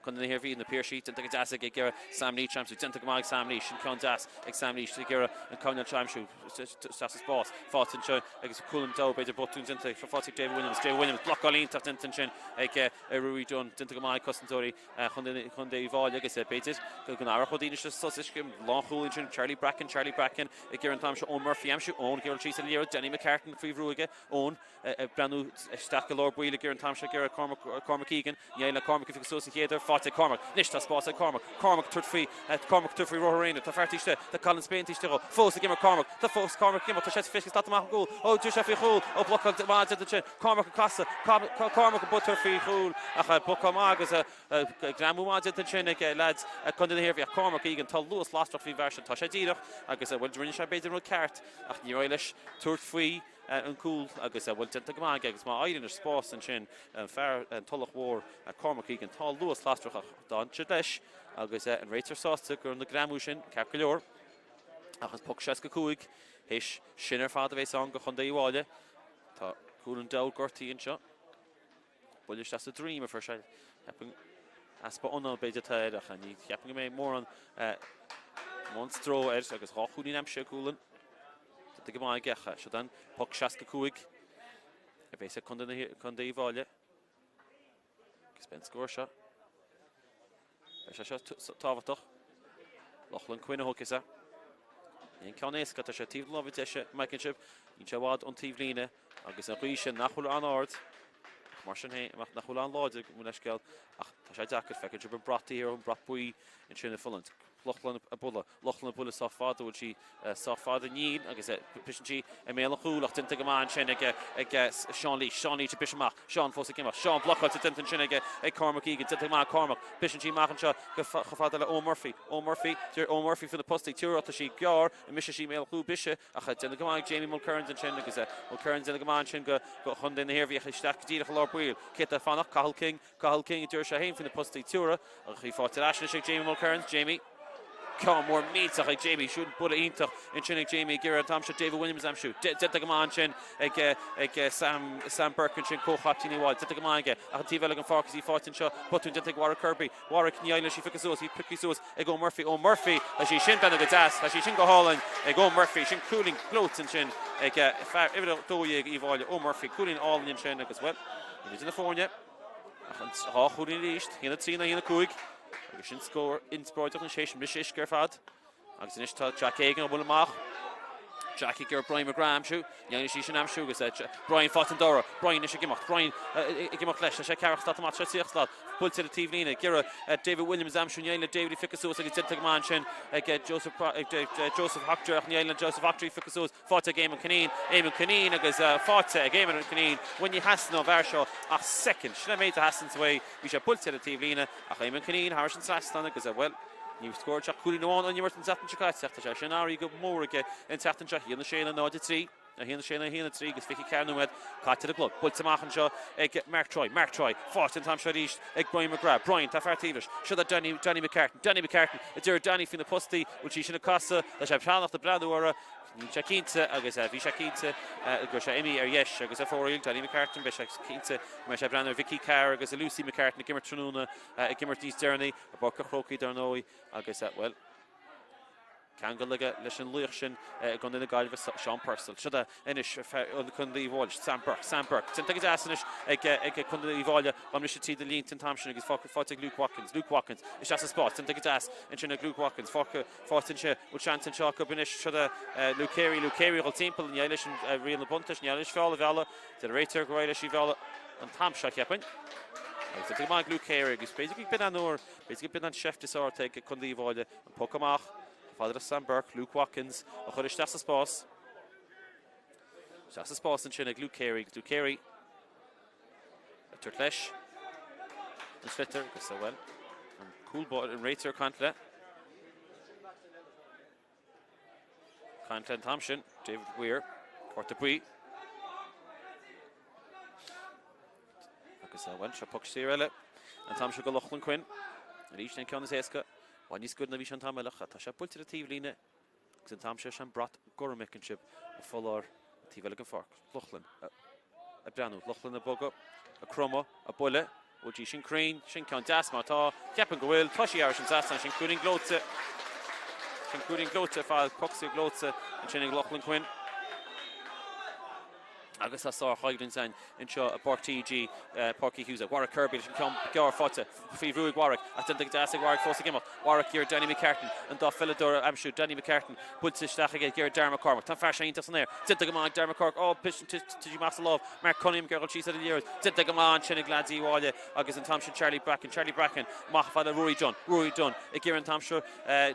Chontae na hIarmhí, Na Piarsaigh, déanta go deas aige ag iarraidh Sam Leach a aimsiú. Déanta go maith ag Sam Leach. Sin ceann deas ag Sam Leach ag iarraidh an coirnéal seo a aimsiú. Isteach sa spás. Faighte anseo agus Cúilín Dubh, b'fhéidir botún déanta. Faighte ag David Williams. David Williams, blocáil iontach déanta ansin ag Ruairí Dunne. Déanta go maith ag cosantóirí Chontae Uíbh Fhailí agus b'fhéidir go n-aireoidh daoine seo sos uisce. Lánchúlaí ansin, Charlie Bracken, Charlie Bracken ag iarraidh an t-am seo Eoin Murphy a aimsiú. Eoin ag iarraidh síos ar an liathróid. Danny McCartan faoi bhrú aige. Eoin. ag breathnú isteach i lár baill ag iarraidh an t-am seo ag iarraidh Cormac, Cormac Egan. Ní éiríonn le Cormac a phiocadh suas an chéad uair. Faighte ag Cormac. Anois tá spás ag Cormac. Cormac ag tabhairt faoi, Cormac ag tabhairt faoi rothar aonair. Tá fear taobh istigh. Tá Colin Spain taobh istigh dhó. Fós ag imirt Cormac. Tá fós Cormac ag imirt. Tá sé 20 slat amach ón gcúl. Ó, d'fhill sé faoi chúl. Ó, blocáil maith déanta ansin. Cormac ag casadh. Cormac ag tabhairt faoi chúl. Ach blocáil maith agus greamú maith déanta ansin ag leaids Contae na hIarmhí. Ach Cormac Egan, tá luas lasrach faoin bhfear sin. Tá sé díreach agus, bhuel, rinne sé b'fhéidir an rud ceart ach níor éirigh leis tabhairt faoi. an cúl agus bhuel déanta go maith aige agus má éiríonn leis spás ansin an fear an Tulach Mhór Cormac Egan tá luas lasrach ach d'fhan siad leis agus an réiteoir sásta go raibh na greamú sin ceart go leor ach is poc 65 théis sin ar fad a bhéas ann go Chontae Uíbh Fhailí. Tá Cualann Dowd gortaithe anseo. Buille isteach sa droim a fuair sé. Ceapaim easpa anáil b'fhéidir atá air ach ní cheapaim go mbeidh mórán mórán stró air agus dhá chúilín aimsithe ag Cualann. Déanta go maith aige ach seo an poc 65 a bhéas ag Contae Uíbh Fhailí. Agus beidh an scór seo. Beidh sé seo tábhachtach. Lochlann Quinn a thógfaidh é. Ní an ceann éasca, tá sé taobh na láimhe deise, an bhfeiceann sibh. Níl sé i bhfad ón taobhlíne agus an ghaoth sin nach bhfuil an-ard, ach mar sin féin, nach bhfuil an-láidir, gabh mo leithscéal, ach tá sé deacair. Feiceann sibh an brat thiar, an brat buí ansin ag fulaingt. Lochlann ag bualadh. Lochlann ag bualadh sách fada, bhfuil sí sách fada? Níl, agus briseann sí i mbéal an chúil ach déanta go maith ansin ag ag Seán Leach. Seán Leach ag briseadh amach. Seán fós ag imeacht. Seán blocáilte déanta ansin ag ag Cormac Egan. Déanta go maith ag Cormac. Briseann sí amach anseo go chomh fada le Eoin Murphy. Eoin Murphy. Deir Eoin Murphy faoi na postaí. Tiúrach tá sí gearr. Imeoidh sí i mbéal an chúil briseadh ach déanta go maith ag Jamie Mulkerrins ansin agus Mulkerrins déanta go maith ansin go go Chontae na hIarmhí ach isteach go díreach i lár baill. Cé atá ag fanacht? Cathal King. Cathal King a deir sé féin faoi na postaí Tiúra ach í faighte ar ais anois ag Jamie Mulkerrins. Jamie. Ceann mór millteach ag Jamie. Siúd buille iontach ansin ag Jamie ag iarraidh an t-am seo David Williams a aimsiú. Déanta go maith ansin ag ag Sam Sam Burke ansin, comhchaiptín Uíbh Fhailí. Déanta go maith aige ach an taobh eile den pháirc is í faighte anseo. Botún déanta ag Warwick Kirby. Warwick ní éiríonn leis í phiocadh suas. Í pioctha suas ag Eoin Murphy. Eoin Murphy tá sí sin déanta go deas. Tá sí sin go hálainn ag Eoin Murphy. Sin cúilín gleoite ansin ag fear uimhir 12 Uíbh Fhailí, Eoin Murphy. Cúilín álainn ansin agus bhuel, ní idir na foirne. Ach an dhá chúilín arís, 1-3 nó 1-5, agus sin scór inspioráideach anois théis an briseadh uisce ar fad. Agus anois tá Jack Egan ag bualadh amach. Jack ag iarraidh Brian McGrath a aimsiú. Ní éiríonn leis sin a aimsiú agus Brian faighte an dara. Brian anois ag imeacht. Brian ag imeacht leis. Tá sé ceathracha slat amach, sé 30 slat. Buailte ar an taobhlíne. Ag iarraidh David Williams a aimsiú. Ní éiríonn le David í phiocadh suas agus déanta go maith ansin ag Joseph Joseph Hoctor ach ní éiríonn le Joseph Hoctor í phiocadh suas. Faighte ag Éamonn Cunneen, Éamonn Cunneen agus faighte ag Éamonn Cunneen. Bhuel ní theastaíonn ón bhfear seo ach soicind. Sin an méid a theastaíonns uaidh. Bhí sé buailte ar an taobhlíne ach Éamonn Cunneen thairis an trasnán agus, bhuel, ní scóráil sé ach cúilín amháin ón imirt an tseachtain seo caite ach tá sé sin athraithe go mór aige an tseachtain seo. 1-6 le 0-3. 1-6 le 1-3 agus 24 nóiméad caite ar an gclog. Buailte amach anseo ag Mark Troy. Mark Troy faighte an t-am seo arís ag Brian McGrath. Brian, tá fear taobh leis. Seo do Danny, Danny McCartan. Danny McCartan a deir Danny faoi na postaí. Bhfuil sí sin ag casadh? Tá sé preannach ag breathnú orthu. Níl sé cinnte agus bhí sé cinnte go raibh sé imithe ar dheis agus ar fóraoil. Danny McCartan, beidh sé cinnte go mbeidh sé ag breathnú ar Vicky Carr agus Lucy McCartan ag imirt tráthnóna, ag imirt níos deireanaí i bPáirc an Chrócaigh dar ndóigh agus, bhuel. Ceangal aige leis an laoch sin i gContae na Gaillimhe, Seán Purcell. Siod é anois fear Chontae Uíbh Fhailí, Sam Burke. Sam Burke. Déanta go deas anois ag Contae Uíbh Fhailí. Gabh tríd na línte an t-am sin agus faighte ag Luke Watkins. Luke Watkins isteach sa spás. Déanta go deas ansin ag Luke Watkins. Faighte ansin. Bhfuil seans anseo acu anois. Siod é Luke Carey. Luke Carey a dhul timpeall. Ní éirigh leis an riail na buntáiste. Ní éirigh leis feall a mhealladh. Deir an réiteoir gur éirigh leis í a mhealladh an t-am seo, cheapfainn. Agus déanta go maith ag Luke Carey agus b'fhéidir go b'in an uair, b'fhéidir go b'in an seift is fearr atá ag Contae Uíbh Fhailí. An poc amach, chomh fada le Sam Burke, Luke Watkins a chuir isteach sa spás. Isteach sa spás ansin ag Luke Carey agus Luke Carey ag tabhairt leis an sliotar agus, bhuel, an cúl báire, an réiteoir ag caint le. Caint le an t-am sin, David Weir, cárta buí. Agus, bhuel, seo poc saor eile an t-am seo go Lochlann Quinn. Arís an ceann is éasca. I bhfad níos gaire ná bhí sé an t-am eile ach tá sé buailte ar an taobhlíne agus an t-am seo sé an brat gorm a fheiceann sibh ag foláir an taobh eile den pháirc. Lochlann ag breathnú. Lochlann ag bogadh, ag cromadh, ag bualadh. Bhfuil sí sin cruinn? Sin ceann deas má tá. Ceapaim go bhfuil. Tá sí thairis an trasnán. Sin cúilín gleoite. Sin cúilín gleoite ar fad. Poc saor gleoite ansin ag Lochlann Quinn. Agus tá sárchoimhlint againn anseo i bPáirc TG, Páirc Uí Hughes. Warwick Kirby leis an ceann gearr faighte faoi bhrú ag Warwick ach déanta go deas ag Warwick fós ag imeacht. Warwick ag iarraidh Danny McCartan, an dá pheileadóir a aimsiú. Danny McCartan buailte isteach aige ag iarraidh Darragh McCormack. Tá an fear seo iontach san aer. Déanta go maith ag Darragh McCormack. Ó, tite amach as a lámh. Mark Cunningham ag dul síos ar an liathróid. Déanta go maith ansin ag leaids Uíbh Fhailí agus an t-am sin Charlie Bracken. Charlie Bracken amach fad le Ruairí Dunne. Ruairí Dunne ag iarraidh an t-am seo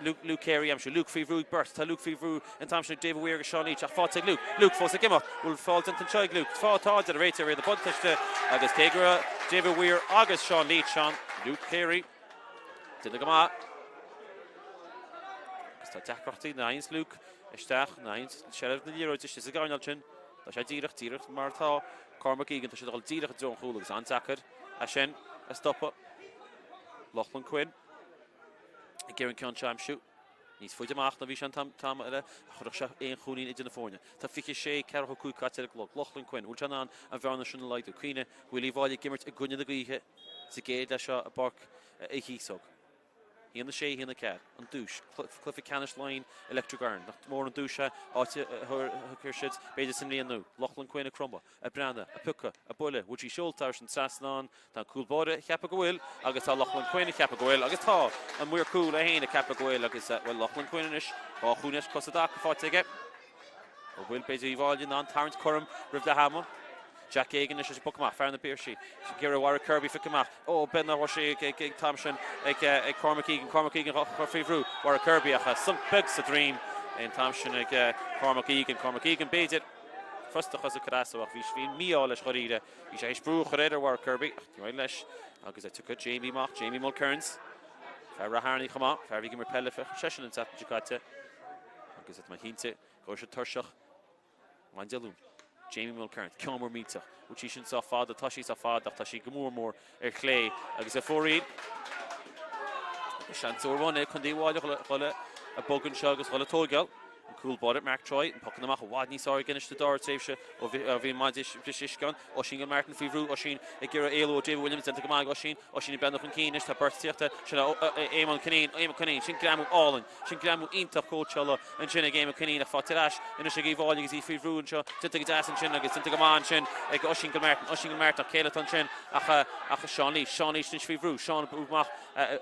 Luke, Luke Carey a aimsiú. Luke faoi bhrú ag beirt. Tá Luke faoi bhrú an t-am sin ag David Weir agus Seán Leach ach faighte ag Luke. Luke fós ag imeacht. Bhfuil feall déanta anseo ag Luke? Tá, tá, deir an réiteoir riail na buntáiste agus cé go raibh David Weir agus Seán Leach ann, Luke Carey déanta go maith. Agus tá deacrachtaí nuair a fhaigheanns Luke isteach, nuair a fhaigheanns seilbh na liathróide istigh sa gcoirnéal sin. Tá sé díreach, díreach mar atá Cormac Egan, tá siad ag dul díreach i dtreo an chúil agus an-deacair é sin a stopadh. Lochlann Quinn ag iarraidh an ceann seo a aimsiú. Níos faide amach ná bhí sé an t-am eile a chuirfeadh sé aon chúilín idir na foirne. Tá 26, 45 caite ar an gclog. Lochlann Quinn, bhfuil sé in ann an bhearna sin a laghdú? Cuimhnigh go bhfuil Uíbh Fhailí ag imirt i gcoinne na gaoithe sa gcéad leath seo i bPáirc Uí Chíosóg. 1, 6, 1, 4, an duais, cluiche ceannais Laighean Electric Ireland. Nach mór an duais é, áit a thiocfaidh siad b'fhéidir sa mbliain nua. Lochlann Quinn ag cromadh, ag breathnú, ag piocadh, ag bualadh, bhfuil sí seolta thairis an trasnán? Tá an cúl báire ag ceapadh go bhfuil agus tá Lochlann Quinn ag ceapadh go bhfuil agus tá an maor cúil é féin ag ceapadh go bhfuil agus, bhuel, Lochlann Quinn anois, dhá chúilín as cosa i dtaca faighte aige. An bhfuil, b'fhéidir, Uíbh Fhailí in ann tarraingt cothrom roimh leath ama? Jack Geoghegan anois leis an bpoc amach, fear na bPiarsaigh. Ag iarraidh Warwick Kirby a phiocadh amach. Ó, b'fhéidir nach raibh sé ag an t-am sin ag Cormac Egan. Cormac Egan á chur faoi bhrú. Warwick Kirby ach sonc beag sa droim an t-am sin ag Cormac Egan. Cormac Egan, b'fhéidir, frustrachas ag cur as dó ach bhí mí-ádh leis dháiríre. Bhí sé théis brú a chur air ar Warwick Kirby ach níor éirigh leis agus tiocfaidh Jamie amach, Jamie Mulkerrins, fear Rath Airní chomh maith, fear a bhí ag imirt peile seisean an tseachtain seo caite agus tá mé cinnte go raibh sé tuirseach maidin Dé Luain. Jamie Mulkerrins, ceann mór millteach. Bhfuil sí sin sách fada? Tá sí sách fada ach tá sí go mór mór ar chlé agus ar fóraoil. Seans úr é Contae Uíbh Fhailí a dhul ag bogadh anseo agus a dhul ag tóigeáil. An cúl báire, Mark Troy, an pocanna amach i bhfad níos fearr aige anois sa dara tréimhse ó bhí an maide bhris uisce ann. Oisín Gilmartin faoi bhrú, Oisín ag iarraidh éalú ó David Williams, déanta go maith ag Oisín. Oisín ag breathnú chun cinn anois, tá beirt ag tíocht air. Sin Éamonn Cunneen, Éamonn Cunneen, sin greamú álainn, sin greamú iontach cóitseála ansin ag Éamonn Cunneen ach faighte ar ais anois ag Uíbh Fhailí agus í faoi bhrú anseo. Déanta go deas ansin agus déanta go maith ansin ag Oisín Gilmartin. Oisín Gilmartin ach cé eile atá ansin ach ach Seán Leach. Seán Leach anois faoi bhrú. Seán ag brú amach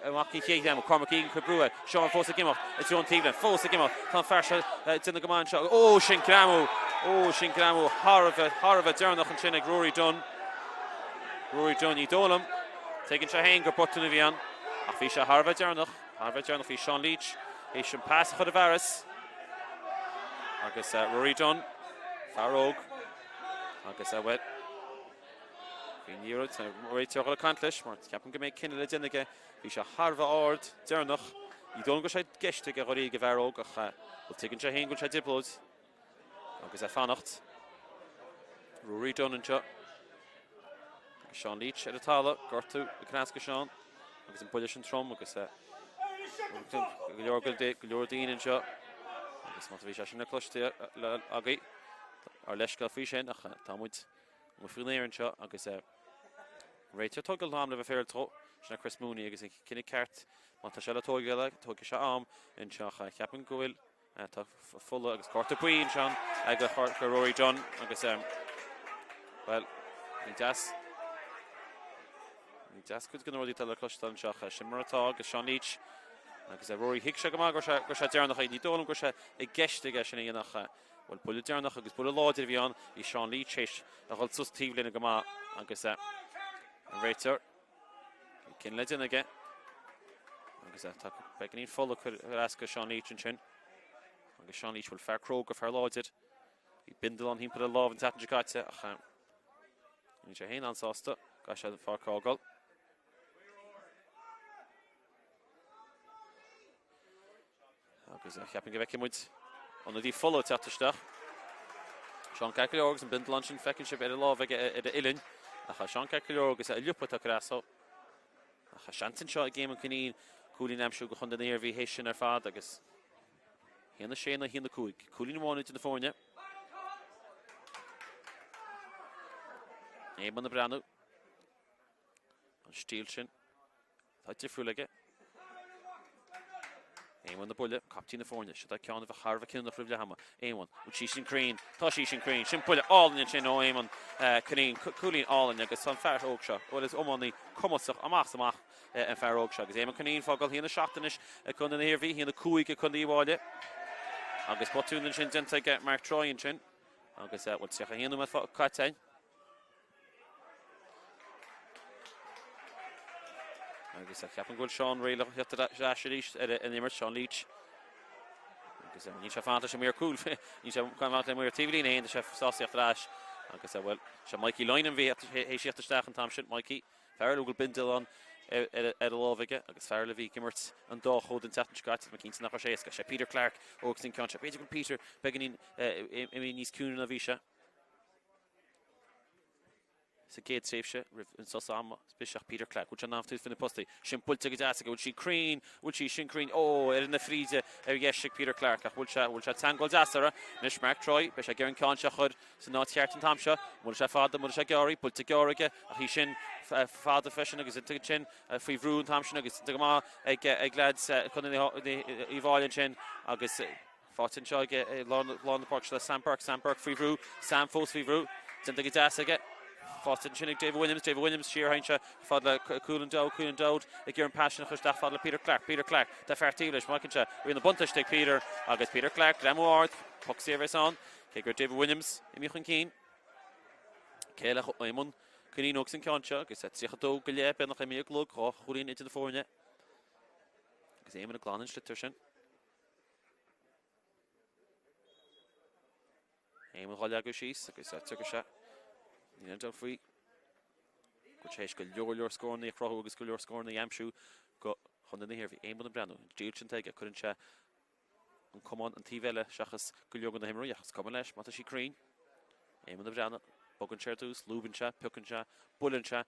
amach an chéad ghreamú. Cormac Egan ag cur brú air. Seán fós ag imeacht i dtreo an taobhlíne. Fós ag imeacht. Tá an fear seo ag déanamh go maith anseo. Ó, sin greamú! Ó, sin greamú thar a bheith, thar a bheith deireanach ansin ag Rory Dunne. Rory Dunne, ní dóigh liom. Tuigeann sé féin gur botún a bhí ann ach bhí sé thar a bheith deireanach. Thar a bheith deireanach. Bhí Seán Leach théis an pas a chur i bhfearas agus Rory Dunne, fear óg, agus, bhuel, bhí an liathróid, an réiteoir ag dul ag caint leis mar ceapaim go mbeidh cinneadh le déanamh aige. Bhí sé thar a bheith ard, deireanach. Ní dóigh liom go raibh sé i gceist aige dháiríre ag an bhfear óg ach, bhuel, tuigeann sé féin go bhfuil sé i dtrioblóid agus é ag fanacht. Rory Dunne anseo. Agus Seán Leach ar an talamh, gortú ag cneascadh Seán agus an buille sin trom agus go leor go leor daoine anseo agus má bhí sé sin le cloiste agaibh ár leithscéal faoi sin ach tá muid amuigh faoin aer anseo agus réiteoir ag tógáil am le bheith féaráilte dhó sin é Chris Mooney agus an cinneadh ceart má tá sé le tógáil tógfaidh sé am anseo ach ceapaim go bhfuil. Tá Fola agus cárta buí ansin ag Rory Dunne agus bhuel, ní deas ní deas cuid de na rudaí atá le cloisteáil anseo. Sin mar atá agus Seán Leach agus Rory thuig sé go maith go raibh sé deireanach. Ní dóigh liom go raibh sé i gceist aige sin a dhéanamh. Bhuel, buille deireanach agus buille láidir a bhí ann. Bhí Seán Leach théis a dhul suas taobhlíne go maith agus an réiteoir Cinneadh le déanamh aige. Agus tá beagáinín fola curtha as go Seán Leach ansin. Agus Seán Leach bhuel fear cróga, fear láidir. Bhí bindealán thimpeall ar a lámh an tseachtain seo caite ach níl sé féin an-sásta. Caithfidh sé an pháirc a fhágáil. Agus cheapfainn go bhfeicfidh muid ionadaí Fola ag teacht isteach. Seán ceart go leor agus an bindealán sin feiceann sibh ar a lámh aige ar a uillinn. Ach Seán ceart go leor agus a liopa atá curtha as dó. Ach seans anseo ag Éamonn Cunneen cúilín a aimsiú go Chontae na hIarmhí théis sin ar fad agus 1-6 nó 1-5. Cúilín amháin idir na foirne. Éamonn ag breathnú. An stíl sin. Tá difriúil aige. Éamonn ag buille, captaen na foirne. Seo é ceann a bheadh thar a bheith cinniúnach roimh leath ama. Éamonn, bhfuil sí sin cruinn? Tá sí sin cruinn. Sin buille álainn ansin ó Éamonn Cunneen. Cúilín álainn agus tá an fear óg seo, bhuel is iománaí cumasach amach is amach an fear óg seo. Agus Éamonn Cunneen fágáil 1-7 anois ag Contae na hIarmhí, 1-5 ag Contae Uíbh Fhailí. Agus botún ansin déanta ag Mark Troy ansin. Agus bhuel 31 nóiméad caite againn. Agus ceapaim go bhfuil Seán réidh le theacht ar ais arís ar an imirt, Seán Leach. Agus níl sé fanacht leis an maor cúil, níl sé fanacht le maor taobhlíne féin, tá sé sásta theacht ar ais. Agus bhuel, sé Mikey Lynam a bhí théis theacht isteach an t-am sin, Mikey, fear eile a bhfuil bindealán ar a lámh aige agus fear eile a bhí ag imirt an dá chód an tseachtain seo caite, tá mé cinnte nach raibh sé éasca. Sé Peter Clarke ó agus an ceann seo. B'fhéidir go bhfuil Peter beagáinín imithe níos ciúine ná bhí sé. Sa gcéad tréimhse roimh an sos ama, is biseach Peter Clarke. Bhfuil sé in ann fanacht faoi na postaí? Sin buailte go deas aige. Bhfuil sí cruinn? Bhfuil sí sin cruinn? Ó, ar na fríde ar dheis ag Peter Clarke. Ach bhfuil sé, bhfuil sé teagmháil deas uirthi? Anois Mark Troy, beidh sé ag iarraidh an ceann seo a chur san áit cheart an t-am seo. An bhfuil sé fada? An bhfuil sé gearr? Buailte gearr aige. Ach í sin fada freisin agus ansin faoi bhrú an t-am sin agus go maith ag, ag leaids Chontae Uíbh Fhailí ansin agus Faighte anseo aige i lár na páirce le Sam Burke. Sam Burke faoi bhrú. Sam fós faoi bhrú. Déanta go deas aige. Faighte ansin ag David Williams. David Williams siar anseo fad le Cualann Dowd. Cualann Dowd ag iarraidh an pas sin a chur isteach fad le Peter Clarke. Peter Clarke. Tá fear taobh leis. Amach anseo. Riail na buntáiste ag Peter agus Peter Clarke. Greamú ard. Poc saor a bheas ann. Cé go raibh David Williams imithe chun cinn. Cé le Éamonn Cunneen agus an ceann seo agus 32 go leith beagnach imithe ón gclog. 2 chúilín idir na foirne. Agus Éamonn ag glanadh an sliotar sin. Éamonn dhá leagadh síos agus tiocfaidh sé. Níl aon dabht faoi go bhfuil sé théis go leor leor scóranna a chruthú agus go leor scóranna a aimsiú go Chontae na hIarmhí. Éamonn ag breathnú. An stíl sin aige. Cuireann sé an camán an taobh eile seachas go leor de na himreoirí ach is cuma leis má tá sí cruinn. Éamonn ag breathnú. Bogann sé ar dtús, lúbann sé, piocann sé, buaileann sé.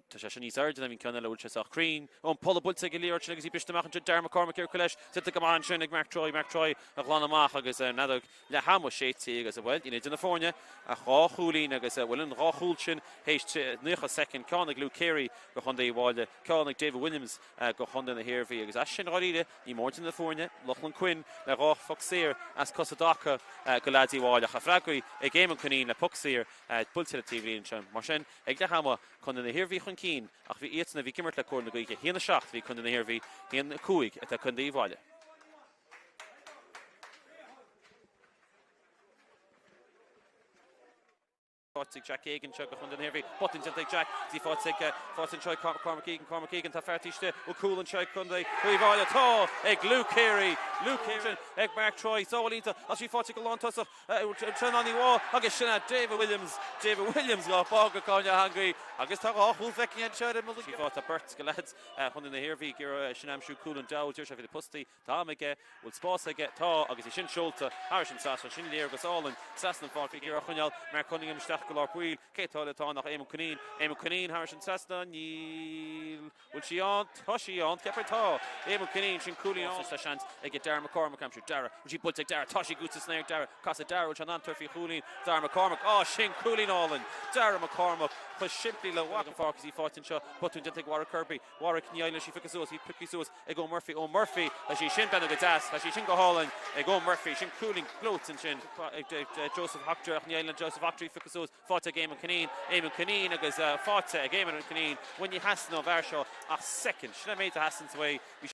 Tá sé sin níos airde ná bhí an ceann eile, bhfuil sé sách cruinn. Ó, an polla buailte ag an liathróid sin agus í briste amach ansin. Darragh McCormack ar leis. Déanta go maith ansin ag Mark Troy. Mark Troy a ghlan amach agus an fheadóg leath ama séidte agus, bhuel, níl idir na foirne ach 2 chúilín agus, bhuel, an 2 chúl sin théis 90 soicind. Ceann ag Luke Carey go Chontae Uíbh Fhailí, ceann ag David Williams go Chontae na hIarmhí agus as sin dháiríre, Ní mór idir na foirne, Lochlann Quinn le 2 phoc saor as cosa i dtaca go leaids Uíbh Fhailí ach a freagraí ag Éamonn Cunneen le poc saor buailte le taobhlíne ansin. Mar sin, ag leath ama, Contae na hIarmhí chun cinn ach bhí iadsan a bhí ag imirt le cóir na gaoithe. 1-7 a bhí Contae na hIarmhí, 1-5 atá Contae Uíbh Fhailí. Faighte ag Jack Egan anseo go Chontae na hIarmhí. Botún déanta ag Jack. Is í faighte ag faighte anseo ag Cormac Egan. Cormac Egan, tá fear taobh istigh. Bhfuil cúl anseo ag Contae Uíbh Fhailí? Tá ag Luke Carey. Luke Carey ag Mark Troy. Sábháil iontach. Ach í faighte go lántosach. Sin an íomhá agus sin é David Williams. David Williams dhá fág go cáineadh theangaí. Agus tá 2 chúl feicthe anseo ar an mBaile. Í faighte beirt go leaids Chontae na hIarmhí ag iarraidh sin aimsiú cúl an diabhal. Deir sé bhí na postaí. Tá am aige, bhfuil spás aige? Tá, agus é sin seolta thairis an trasnán. Sin léargas álainn trasna an pháirc ag iarraidh a choinneáil Mark Cunningham isteach go. go lár poill. Cé atá eile atá ann ach Éamonn Cunneen. Éamonn Cunneen thairis an trasnán. Níl. Bhfuil sí ann? Tá sí ann. Ceapaim tá. Éamonn Cunneen, sin cúilín álainn. Tá seans ag Darragh McCormack aimsiú. Darragh. Bhfuil sí buailte ag Darragh? Tá sí buailte san aer ag Darragh. Casadh Darragh. Bhfuil sé in ann tabhairt faoi chúilín? Darragh McCormack. Á, sin cúilín álainn. Darragh McCormack. Chomh simplí le ag an pháirc is í faighte anseo. Botún déanta ag Warwick Kirby. Warwick, ní éiríonn leis í phiocadh suas. Í pioctha suas ag Eoin Murphy. Eoin Murphy. Tá sí sin beannaithe go deas. Tá sí sin go hálainn ag Eoin Murphy. Sin cúilín gleoite ansin ag Joseph Hoctor ach ní éiríonn le Joseph Hoctor í phiocadh suas. Faighte ag Éamonn Cunneen, Éamonn Cunneen agus faighte ag Éamonn Cunneen. Bhuel ní theastaíonn ón bhfear seo ach soicind. Sin an méid a theastaíonn uaidh. Bhí.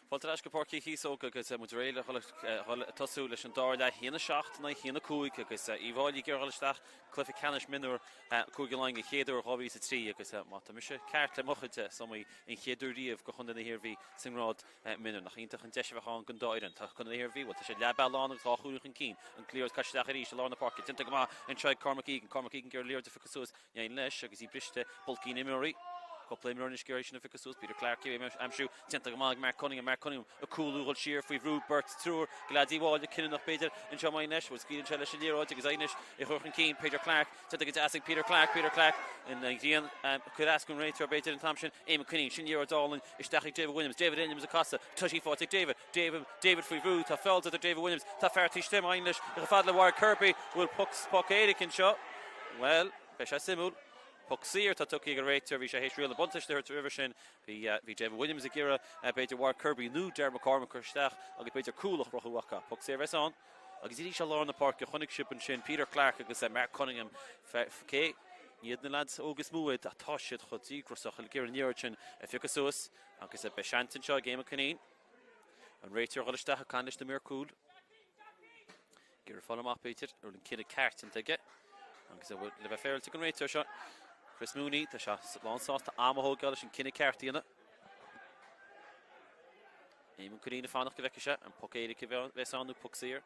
Fáilte ar ais go Páirc Uí Chíosóg agus muid réidh le dhul ag tosú leis an dara leath, 1-7 in aghaidh 1-5 agus Uíbh Fhailí ag iarraidh dhul isteach cluiche ceannais mionúr Cúige Laighean den chéad uair 2003 agus má tá mise ceart le mo chuid sumaí an chéad uair riamh do Chontae na hIarmhí sa ngrád mionúr. Nach iontach an deis a bheadh ann don dá fhoireann. Tá Contae na hIarmhí, bhuel tá siad leath bealaigh ann agus 2 chúilín chun cinn. An liathróid caite isteach arís i lár na páirce. Déanta go maith anseo ag Cormac Egan. Cormac Egan ag iarraidh liathróid a phiocadh suas. Ní éiríonn leis agus í briste, bulcín imreoirí. Cúpla imreoir anois ag iarraidh sin a phiocadh suas. Peter Clarke é a aimsiú. Déanta go maith ag Mark Cunningham. Mark Cunningham ag cúlú, dhul siar faoi bhrú beirt, triúr de leaids Uíbh Fhailí cinniúnach b'fhéidir anseo maith leis. Bhuel scaoileann sé leis an liathróid agus anois í a chur chun cinn. Peter Clarke. Déanta go deas ag Peter Clarke. Peter Clarke an ghrian cur as don réiteoir b'fhéidir an t-am sin. Éamonn Cunneen. Sin liathróid álainn isteach ag David Williams. David Williams ag casadh. Tá sí faighte ag David. David David faoi bhrú. Tá feall déanta ar David Williams. Tá fear taobh istigh maith leis. Chomh fada le Warwick Kirby. Bhfuil poc poc éirice anseo? Bhuel, beidh sé suimiúil. Poc saor atá tugtha ag an réiteoir. Bhí sé théis riail na buntáiste a thabhairt roimhe sin. Bhí bhí David Williams ag iarraidh b'fhéidir Warwick Kirby nó Darragh McCormack a chur isteach agus b'fhéidir cúl a chruthú acu. Poc saor a bheas ann. Agus arís i lár na páirce chonaic sibh ansin Peter Clarke agus Mark Cunningham. Cé ní hiad na leaids óga is mó iad ach tá siad chomh díograiseach ag iarraidh an liathróid sin a phiocadh suas agus beidh seans anseo ag Éamonn Cunneen. An réiteoir a dhul isteach ag caint leis na maoir cúil. Ag iarraidh fáil amach b'fhéidir, an bhfuil an cinneadh ceart déanta aige. Agus le bheith féaráilte don réiteoir seo, Chris Mooney, tá sé lán sásta am a thógáil leis an cinneadh ceart a dhéanamh. Éamonn Cunneen ag fanacht go bhfeicfidh sé an poc éirice a bheas ann nó poc saor.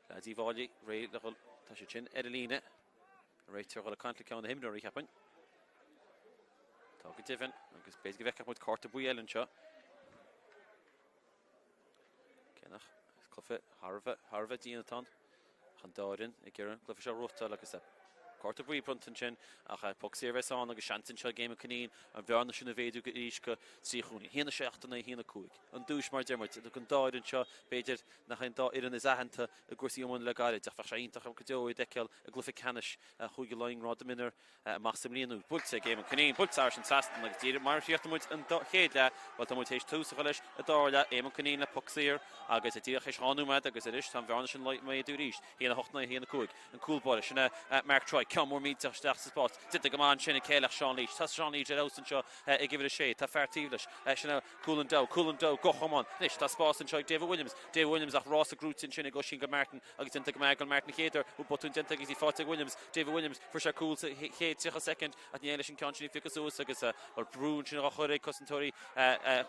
Leaids Uíbh Fhailí réidh le dhul, tá siad sin ar an líne. An réiteoir ag dhul ag caint le ceann de na himreoirí, cheapfainn. Tá go deimhin, agus b'fhéidir go bhfeicfeadh muid cárta buí eile anseo. Cé nach is cluiche thar a bheith, thar a bheith dian atá ann. Ach an dá fhoireann ag iarraidh an cluiche seo a ghnóthachtáil agus cárta buí bronnta ansin ach poc saor a bheas ann agus seans anseo ag Éamonn Cunneen an bhearna sin a mhéadú arís go 3 chúilín. 1 7 in aghaidh 1 5. An duais mar a deir muid don dá fhoireann seo b'fhéidir nach é an dá fhoireann is aitheanta i gcúrsaí iomána le gairid ach bheadh sé iontach go deo iad a fheiceáil i gcluiche ceannais Chúige Laighean i ngrád mionúir amach sa mbliain úr. Buailte ag Éamonn Cunneen, buailte thairis an trasnán agus díreach mar a chríochnaigh muid an chéad leath, bhuel tá muid théis tús a chur leis an dara leath, Éamonn Cunneen le poc saor agus díreach théis 2 nóiméad agus anois tá an bhearna sin ag méadú arís, 1 8 in aghaidh 1 5. An cúl báire, sin é Mark Troy, ceann mór millteach isteach sa spás, déanta go maith ansin ag céile Seán Leach. Tá Seán Leach ar fheabhas anseo ag uimhir 6, tá fear taobh leis, sin é Cúlan Dow, Cúlan Dow, go hiomlán. Anois tá spás anseo ag David Williams, David Williams ach rása gnóite ansin ag Oisín Gilmartin agus déanta go maith ag Gilmartin an chéad uair, bhfuil botún déanta agus í faighte ag Williams, David Williams, fuair sé cúl sa chéad 30 soicind ach ní éirigh leis an ceann sin a phiocadh suas agus bhuel brú ansin á chur ag cosantóirí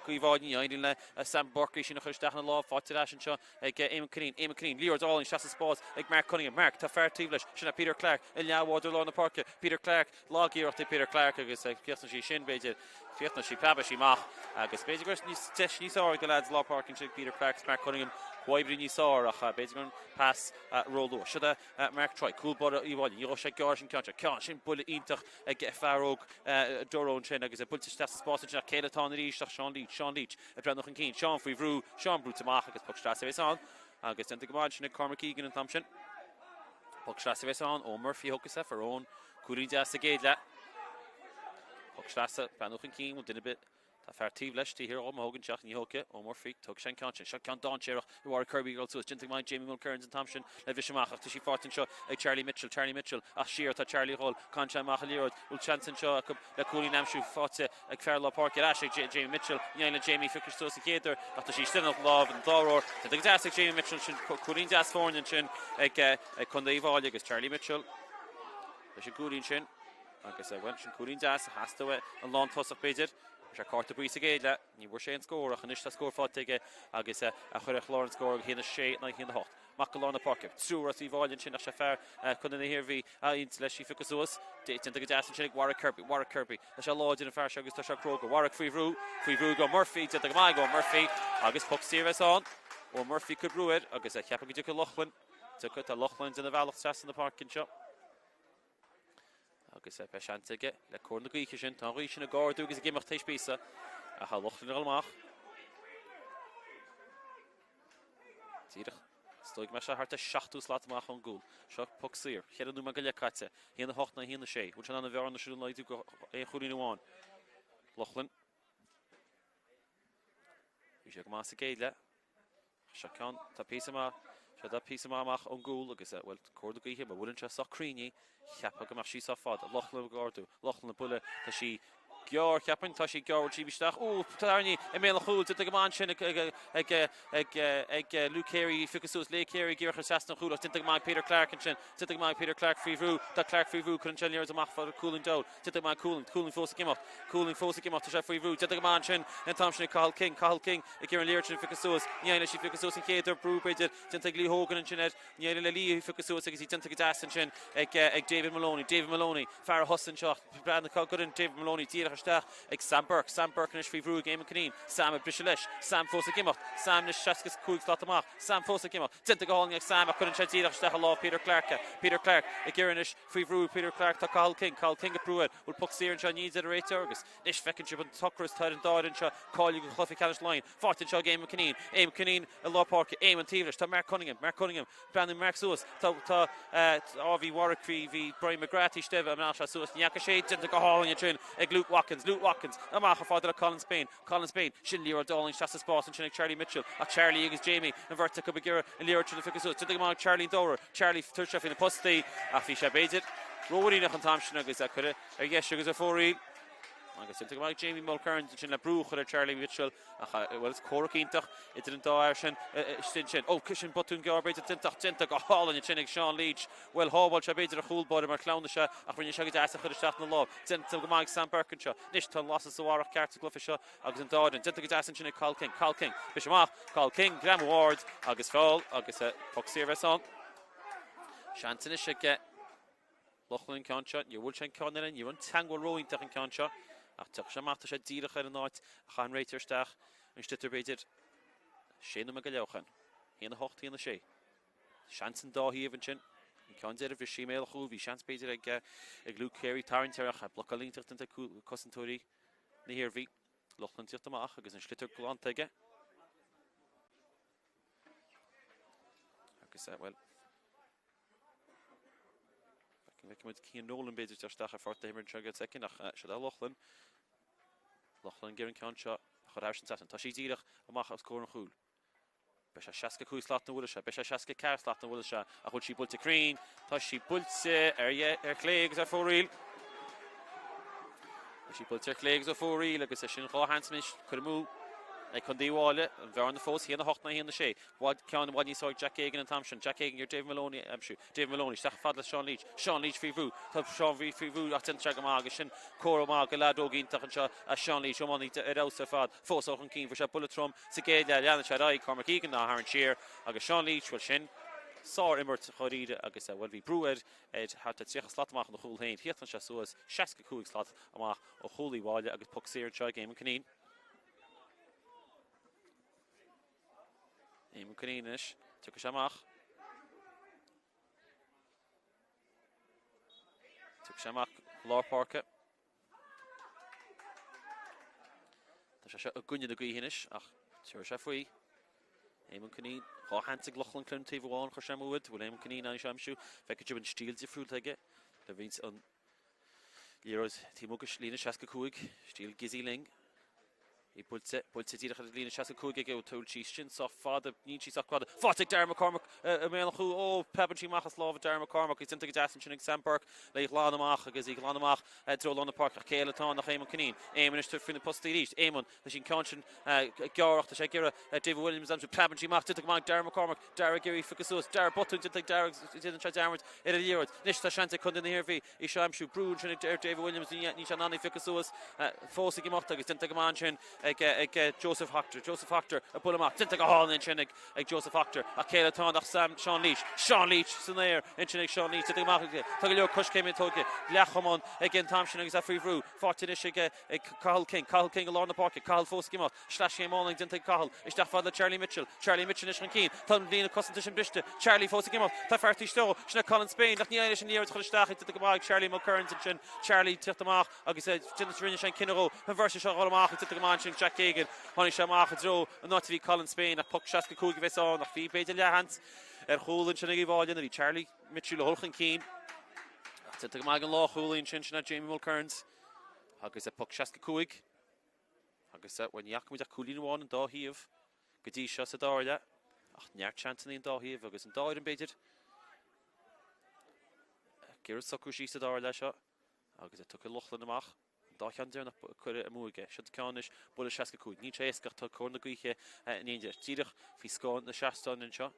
Uíbh Fhailí, ní éiríonn le Sam Burke í sin a chur isteach ina lámh, faighte ar ais anseo ag Éamonn Cunneen, Éamonn Cunneen, liathróid álainn isteach sa spás ag Mark Cunningham, Mark, tá fear taobh leis, sin é Peter Clarke, an leathbhádóir lár na páirce, Peter Clarke, Lag-iarracht ag Peter Clarke agus chríochnaigh sí sin, b'fhéidir. Chríochnaigh sí, preabadh sí amach agus b'fhéidir go raibh níos deis níos fearr ag na leaids lár páirce ansin, Peter Clarke agus Mark Cunningham, comhoibriú níos fearr ach b'fhéidir go raibh an pas róluath. Siod é Mark Troy, cúl báire Uíbh Fhailí, ní raibh sé gearr leis an ceann seo. Ceann sin buille iontach ag fear óg Durrow ansin agus é buailte isteach sa spás ansin ach cé eile atá ann arís ach Seán Leach, Seán Leach ag breathnú chun cinn, Seán faoi bhrú, Seán brúite amach agus poc sleasa a bheas ann agus déanta go maith ansin ag Cormac Egan an t-am sin. Poc sleasa a bheas ann, Eoin Murphy a thógfas é, fuair Eoin cúilín deas sa gcéad leath. Poc sleasa, breathnú chun cinn, bhfuil duine ar bith, tá fear taobh leis, taobh thiar dhó, má thógann sé ach ní thógfaidh, Eoin Murphy, tógfaidh sé an ceann sin. Seo ceann dainséarach i Warwick Kirby ag dul suas, déanta go maith ag Jamie Mulkerrins an t-am sin le bhriseadh amach ach tá sí faighte anseo ag Charlie Mitchell, Charlie Mitchell ach siar atá Charlie a dhul, caitheann sé amach an liathróid, bhfuil seans anseo acu le cúilín a aimsiú faighte ag fear lár páirce ar ais ag Jamie Mitchell. Ní éiríonn le Jamie phiocadh suas an chéad uair ach tá sí istigh ina lámh an dara huair. Déanta go deas ag Jamie Mitchell sin cúilín deas foirne ansin ag Contae Uíbh Fhailí agus Charlie Mitchell leis an gcúilín sin agus bhuel sin cúilín deas a theastaigh uaidh an lántosach b'fhéidir. Fuair sé cárta buí sa gcéad leath. Ní bhfuair sé aon scór ach anois tá scór faighte aige agus a chuir ar chlár an scóir 1 6 in aghaidh 1 8. Amach go lár na páirce. Triúr as Uíbh Fhailí ansin ach sé fear Chontae na hIarmhí a fhaigheann leis í phiocadh suas. Déanta go deas ansin ag Warwick Kirby. Warwick Kirby. Tá sé láidir an fear seo agus tá sé cróga. Warwick faoi bhrú. Faoi bhrú ag Eoin Murphy. Déanta go maith ag Eoin Murphy agus poc saor a bheas ann. Eoin Murphy ag cur brú air agus ceapaim go dtiocfaidh Loughlin. Tiocfaidh. Tá Loughlin ag déanamh a bhealach trasna na páirce anseo. Agus beidh seans aige le cóir na gaoithe sin. Tá an ghaoth sin ag ardú agus ag imeacht théis píosa. Ach tá Loughlin ag dul amach. Díreach. Is dóigh go mbeidh sé thart ar 70 slat amach ón gcúl. Seo poc saor. Cheithre nóiméad go leith caite. 1 8 in aghaidh 1 6. Bhfuil sé in ann an bhearna sin a laghdú go aon chúilín amháin? Loughlin. Bhí sé go maith sa gcéad leath. Seo ceann, tá píosa maith, seo tá píosa maith amach ón gcúl agus, bhuel, cóir na gaoithe, má bhuaileann sé sách cruinn í, cheapfá go mbeadh sí sách fada. Loughlin ag ardú, Loughlin ag buille, tá sí. Gearr, cheapfainn. Tá sí gearr, bhfuil sí isteach? Ó, tarraingthe i mbéal an chúil, déanta go maith ansin ag ag ag Luke Carey, í phiocadh suas, Luke Carey ag iarraidh trasna an chúil ach déanta go maith ag Peter Clarke ansin, déanta go maith ag Peter Clarke faoi bhrú, tá Clarke faoi bhrú, cuireann sé an liathróid amach fá Cooling Dowell, déanta go maith ag Cooling, Cooling fós ag imeacht, Cooling fós ag imeacht, tá sé faoi bhrú, déanta go maith ansin an t-am sin ag Cathal King, Cathal King ag iarraidh an liathróid sin a phiocadh suas, ní éiríonn leis í phiocadh suas an chéad uair, brú b'fhéidir, déanta ag Lee Hogan ansin air, ní éiríonn le Lee í phiocadh suas agus í déanta go deas ansin ag David Moloney, David Moloney, fear a thosaigh anseo ach breathnaigh cá gcuireann David Moloney díreach isteach ag Sam Burke. Sam Burke anois faoi bhrú ag Éamonn Cunneen. Sam ag briseadh leis. Sam fós ag imeacht. Sam anois 65 slat amach. Sam fós ag imeacht. Déanta go hálainn ag Sam ach cuireann sé díreach isteach i lámh Peter Clarke. Peter Clarke ag iarraidh anois faoi bhrú Peter Clarke. Tá Cathal King. Cathal King ag brú air. Bhfuil poc saor anseo? Níl, deir an réiteoir agus anois feiceann sibh an t-ocras atá ar an dá fhoireann seo cáiliú go cluiche ceannais Laighean. Faighte anseo ag Éamonn Cunneen. Éamonn Cunneen i lár páirce. Éamonn taobh leis. Tá Mark Cunningham. Mark Cunningham. Breathnaíonn Mark suas. Tá, tá, á bhí Warwick, bhí, bhí Brian McGrath taobh istigh, an mbeadh sé suas? Ní fhaca sé. Déanta go hálainn ansin ag Luke Watkins. Luke Watkins amach chomh fada le Colin Spain. Colin Spain. Sin liathróid álainn isteach sa spás ansin ag Charlie Mitchell. Ach Charlie agus Jamie, an bheirt acu ag iarraidh an liathróid sin a phiocadh suas. Déanta go maith ag Charlie Dowler. Charlie, tabharfaidh sé faoi na postaí ach bhí sé b'fhéidir rómhuiníneach an t-am sin agus cuireadh ar dheis agus ar fóraoil. Agus déanta go maith ag Jamie Mulkerrins ansin le brú a chur ar Charlie Mitchell ach bhuel is comhrac iontach idir an dá fhear sin istigh ansin. Ó, sin botún gearr b'fhéidir déanta ach déanta go hálainn ansin ag Seán Leach. Bhuel, shábháil sé b'fhéidir a chúl báire mar shleamhnaigh sé ach rinne sé go deas a chur isteach ina lámh. Déanta go maith ag Sam Burke anseo. Anois tá an lasadh sa bharrach ceart sa gcluiche seo agus an dá fhoireann. Déanta go deas ansin ag Cathal King. Cathal King, bris amach, Cathal King, greamú ard agus feall agus poc saor a bheas ann. Seans anois ag Lochlann an ceann seo. Níor bhuail sé an ceann eile, ní raibh an teagmháil ró-iontach an ceann seo ach tiocfaidh sé amach, tá sé díreach ar an áit a chaith an réiteoir isteach an sliotar b'fhéidir sé nóiméad go leith ó shin. 1, 8, 1, 6. Seans an dá thaobh ansin. An ceann deiridh bhris sí i mbéal an chúil, bhí seans b'fhéidir ag ag Luke Carey tarraingt air ach blocáil iontach déanta ag cosantóirí na hIarmhí. Lochlann ag tíocht amach agus an sliotar glanta aige. Agus, bhuel, Feicfidh muid Cian Nolan b'fhéidir ag teacht isteach ar pháirc na himeartha anseo i gceann soicind ach siod é Lochlann. Lochlann ag iarraidh an ceann seo a chur thairis an trasnán. Tá sí díreach amach os comhair an chúil. Beidh sé 65 slat nó bhfuil sé? Beidh sé 64 slat nó bhfuil sé? Ach bhfuil sí buailte cruinn? Tá sí buailte ar, ar chlé agus ar fóraoil. Tá sí buailte ar chlé agus ar fóraoil agus é sin dhá sheans anois curtha amú ag Contae Uíbh Fhailí. An bhearna fós 1 8 ná 1 6. Bhfad, ceann i bhfad níos fearr ag Jack Geoghegan an t-am sin. Jack Geoghegan ar David Moloney a aimsiú. David Moloney isteach fad le Seán Leach. Seán Leach faoi bhrú. Tá Seán faoi bhrú ach déanann sé go maith agus sin comhartha maith go leaid óg iontach anseo as Seán Leach. Iománaí ar fheabhas ar fad. Fós ó chun cinn. Fuair sé buille trom sa gcéad leath. Leanann sé ar aghaidh. Cormac Egan á tharraingt siar agus Seán Leach, bhuel sin sár-imirt dháiríre agus bhuel bhí brú air ar thart ar 30 slat amach óna chúl féin. Thíochtann sé suas 65 slat amach ó chúl Uíbh Fhailí agus poc saor anseo ag Éamonn Cunneen. Éamonn Cunneen anois, tiocfaidh sé amach. Tiocfaidh sé amach lár páirce. Tá sé seo i gcoinne na gaoithe anois ach tabharfaidh sé faoi. Éamonn Cunneen, dhá sheans ag Lochlann Clune taobh amháin, chuir sé amú iad. Bhfuil Éamonn Cunneen in ann seo a aimsiú? Feicfidh sibh an stíl difriúil aige le roinnt an Liathróid taobh amuigh de líne 65, stíl Gizzy Ling. Í buailte, buailte díreach ar líne 65 aige, bhfuil sí sin sách fada, níl sí sách fada. Faighte ag Darragh McCormack i mbéal an chúil, ó, preabann sí amach as lámha Darragh McCormack agus déanta go deas ansin ag Sam Burke le í ghlanadh amach agus í ghlanadh amach i dtreo lár na páirce. Ach cé eile atá ann ach Éamonn Cunneen. Éamonn anois faoi na postaí arís. Éamonn, tá sí an ceann sin gearr ach tá sé ag iarraidh David Williams a aimsiú. Preabann sí amach, déanta go maith ag Darragh McCormack. Darragh ag iarraidh í a phiocadh suas. Darragh, botún déanta ag Darragh agus déanann sé dearmad ar an liathróid. Anois tá seans ag Contae na hIarmhí í seo a aimsiú. Brú ansin ar David Williams, níl sé in ann í a phiocadh suas. Fós ag imeacht agus déanta go maith ansin ag Joseph Hoctor. Joseph Hoctor ag bualadh amach. Déanta go hálainn ansin ag Joseph Hoctor. Ach cé eile atá ann ach Sam, Seán Leach. Seán Leach san aer ansin ag Seán Leach. Déanta go maith aige. Tá go leor coiscéimeanna tógtha. Leathchamán aige an t-am sin agus é faoi bhrú. Faighte anois ag Cathal King. Cathal King i lár na páirce. Cathal fós ag imeacht. Sleaschéim álainn déanta ag Cathal. Isteach fad le Charlie Mitchell. Charlie Mitchell anois chun cinn. Tá an líne cosanta sin briste. Charlie fós ag imeacht. Tá fear taobh istigh dó. Sin é Colin Spain. Ach ní éireoidh leis an liathróid a chur isteach. Déanta go maith ag Charlie Mulkerrins ansin. Charlie ag tíocht amach agus rinne sé an cinneadh dhó an bheirt seo a dhul amach. Déanta go maith ansin ag Jack Geoghegan. Tháinig sé amach i dtreo an áit a bhí Colin Spain ach poc 65 a bheas ann ach bhí b'fhéidir leathsheans ar chúl ansin ag Uíbh Fhailí nuair a bhí Charlie Mitchell a dhul chun cinn. Ach déanta go maith ag an lánchúlaí ansin, sin é Jamie Mulkerrins agus poc 65. Agus, bhuel, ní fhaca muid ach cúilín amháin an dá thaobh go dtí seo sa dara leath, ach neart seansanna an dá thaobh agus an dá fhoireann, b'fhéidir, ag iarraidh socrú síos sa dara leath seo agus ag tugtha Lochlann amach. An dá cheann deireanach curtha amú aige. Seo ceann anois, buille 65. Níl sé éasca ach tá cóir na gaoithe in éindí leis. Díreach faoi scáth na seastáin anseo.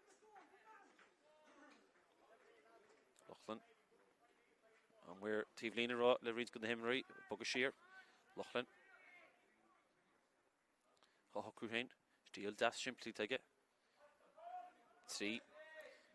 Loughlin. An maor taobhlíne ag rá le roinnt de na himreoirí bogadh siar. Loughlin. Á shocrú féin. Stíl deas simplí atá aige. 3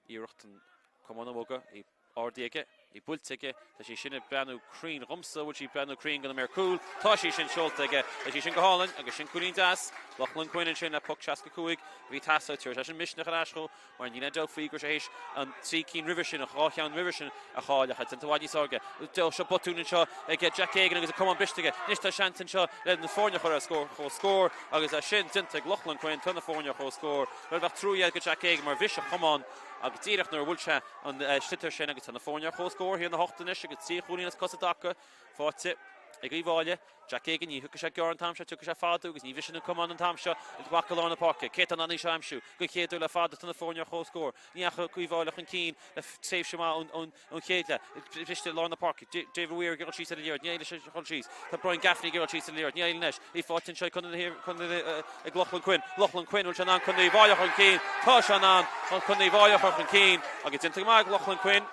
iarracht an camán a bhogadh. Í ardaithe aige. Í buailte aige. Tá sí sin ag breathnú cruinn dhomsa. Bhfuil sí ag breathnú cruinn don maor cúil? Tá sí sin seolta aige. Tá sí sin go hálainn agus sin cúilín deas. Loughlin Quinn ansin le poc 65 a bhí ag teastáil. Tabharfaidh sé sin misneach ar ais dhó. Mar níl aon dabht faoi go raibh sé théis an 3 cinn roimhe sin, an 2 cheann roimhe sin a chailleadh. Déanta i bhfad níos fearr aige. Seo botún anseo ag Jack Geoghegan agus an camán briste aige. Anois tá seans anseo le na foirne a chur ar comhscór agus é sin déanta ag Loughlin Quinn. Tá na foirne ar comhscór. Bhuel, bheadh trua aige do Jack Geoghegan mar bhris an camán agus díreach nuair a bhuail sé an sliotar sin agus tá na foirne ar comhscór. 1-8 anois agus 3 chúilín as cosa i dtaca faighte ag Uíbh Fhailí. Jack Geoghegan, ní thiocfaidh sé gearr an t-am seo, tiocfaidh sé fada agus ní bhriseann an camán an t-am seo amach go lár na páirce. Cé atá in ann í seo a aimsiú? Don chéad uair le fada tá na foirne ar comhscór. Ní dheachaigh Uíbh Fhailí chun cinn le tréimhse mhaith ón chéad leath. Briste i lár na páirce. David Weir ag dul síos ar an liathróid. Ní éiríonn leis dul síos. Tá Brian Gaffney ag dul síos ar an liathróid. Ní éiríonn leis. Í faighte anseo ag Contae na hIarmhí, ag Loughlin Quinn. Loughlin Quinn, bhfuil sé in ann Contae Uíbh Fhailí a chur chun cinn? Tá sé in ann Contae Uíbh Fhailí a chur chun cinn agus déanta go maith ag Loughlin Quinn.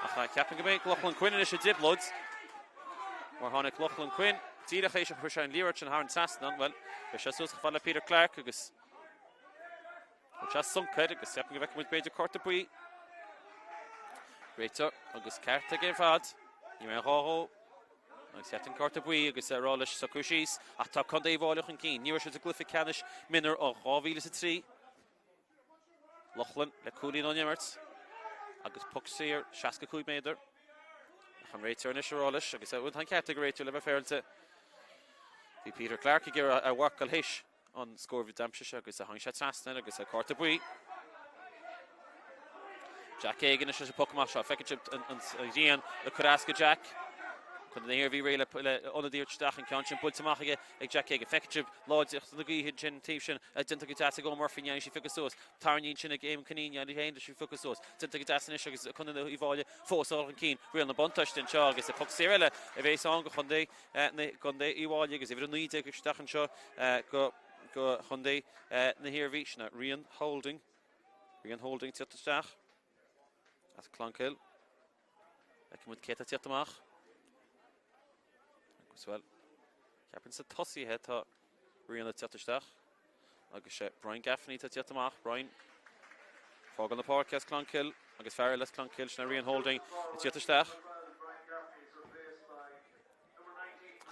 Ach ceapaim go mbeidh Loughlin Quinn anois i dtrioblóid. Mar tháinig Loughlin Quinn díreach théis a chuir sé an liathróid sin thar an trasnán, bhuel, bhí sé suas chomh fada le Peter Clarke agus bhfuil sé sonc air agus ceapaim go bhfeicfidh muid b'fhéidir cárta buí. Réiteoir agus ceart aige ar fad. Ní raibh aon ghá dhó. Agus ceart an cárta buí agus é ag rá leis socrú síos ach tá Contae Uíbh Fhailí chun cinn. Ní raibh siad sa gcluiche ceannais mionúr ó 2003. Loughlin le cúilín ón imirt agus poc saor 65 méadar. Ach an réiteoir anois ag rá leis agus tá an ceart ag an réiteoir le bheith féaráilte. Bhí Peter Clarke ag iarraidh a mharcáil théis an scór a d'aimsigh sé agus tháinig sé trasna air agus cárta buí. Jack Geoghegan anois leis an poc amach seo. Feiceann sibh an ghrian ag cur as go Jack. Contae na hIarmhí réidh le ionadaí a thabhairt isteach an ceann sin buailte amach aige ag Jack Geoghegan. Feiceann sibh láidreacht na gaoithe ansin, taobh sin, déanta go deas ag Eoin Murphy, ní fhaigheann sí piocadh suas. Tarraingíonn sin ag Éamonn Cunneen, ní fhaigheann sí piocadh suas. Déanta go deas anois agus Contae Uíbh Fhailí fós ag dul chun cinn. Riail na buntáiste anseo agus poc saor eile a bhéas ann go Chontae Chontae Uíbh Fhailí agus uimhir 19 isteach anseo go go Chontae na hIarmhí. Sin Rian Holding. Rian Holding tíocht isteach as Clonkill. Feicfidh muid cé atá ag tíocht amach. Agus bhuel, ceapaim sna tosaithe tá Rian ag tíocht isteach. Agus sé Brian Gaffney atá ag tíocht amach. Brian fágáil na páirce as Clonkill agus fear eile as Clonkill, sin é Rian Holding ag tíocht isteach.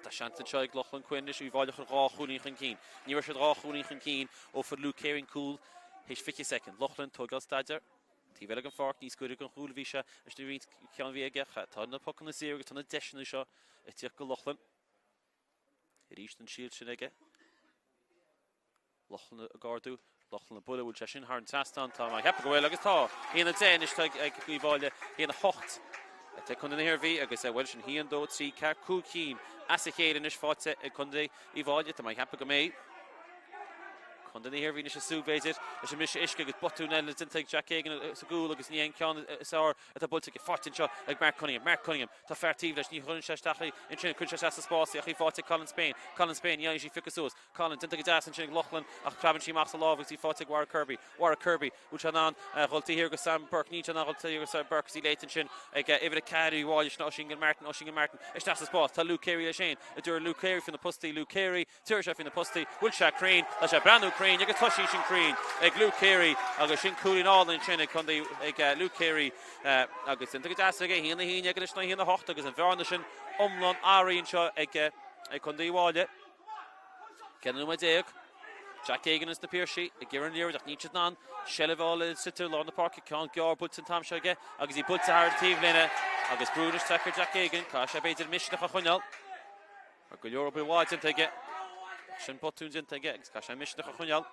Tá seans anseo ag Loughlin Quinn anois Uíbh Fhailí a chur 2 chúilín chun cinn. Ní raibh siad 2 chúilín chun cinn ó fuair Luke Carey an cúl théis 20 soicind. Loughlin tógáil staidéar. Taobh eile den pháirc, níos gaire don chúl a bhí sé leis na roinnt ceann a bhí aige. Tá na pocanna saor agus tá na deiseanna seo ag tíocht go Loughlin. Arís an síol sin aige. Loughlin ag ardú. Loughlin ag bualadh, bhfuil sé sin thar an trasnán? Tá mé ag ceapadh go bhfuil agus tá. 1-10 anois tá ag Uíbh Fhailí, 1-8 atá ag Contae na hIarmhí agus bhuel sin 1, 2, 3, 4, 5 cinn as a chéile anois faighte ag Contae Uíbh Fhailí. Tá mé ag ceapadh go mbeidh Contae na hIarmhí anois ag súil, b'fhéidir, leis an mbriseadh uisce agus botún eile déanta ag Jack Geoghegan sa gcúl agus ní aon ceann is fearr atá buailte aige. Faighte anseo ag Mark Cunningham. Mark Cunningham, tá fear taobh leis, ní chuireann sé isteach í ansin, cuireann sé isteach sa spás í ach í faighte ag Colin Spain. Colin Spain, ní fhaigheann sí piocadh suas. Colin, déanta go deas ansin ag Loughlin ach preabann sí amach as a lámh agus í faighte ag Warwick Kirby. Warwick Kirby, bhfuil sé in ann dhul taobh thiar go Sam Burke? Níl sé in ann dhul taobh thiar go Sam Burke agus í léite ansin ag uimhir 4 Uíbh Fhailí, sin Oisín Gilmartin, Oisín Gilmartin isteach sa spás. Tá Luke Carey leis féin. An dtabharfaidh Luke Carey faoi na postaí. Luke Carey, tabharfaidh sé faoi na postaí. Bhfuil sé cruinn? Tá sé ag breathnú cruinn agus tá sí sin cruinn ag Luke Carey agus sin cúilín álainn ansin ag contae ag Luke Carey agus déanta go deas aige. 1-11 anois ná 1-8 agus an bhearna sin iomlán athraithe anseo ag contae Uíbh Fhailí. 14 nóiméad. Jack Geoghegan ins na Piarsaigh ag iarraidh an liathróid ach níl siad in ann seilbh a fháil ar an sliotar lár na páirce. Ceann gearr buailte an t-am seo aige agus í buailte thar an taobh líne agus brú isteach ar Jack Geoghegan. Caithfidh sé b'fhéidir misneach a choinneáil. Tá go leor obair mhaith déanta aige. Sin botún déanta aige agus caithfidh sé misneach a choinneáil.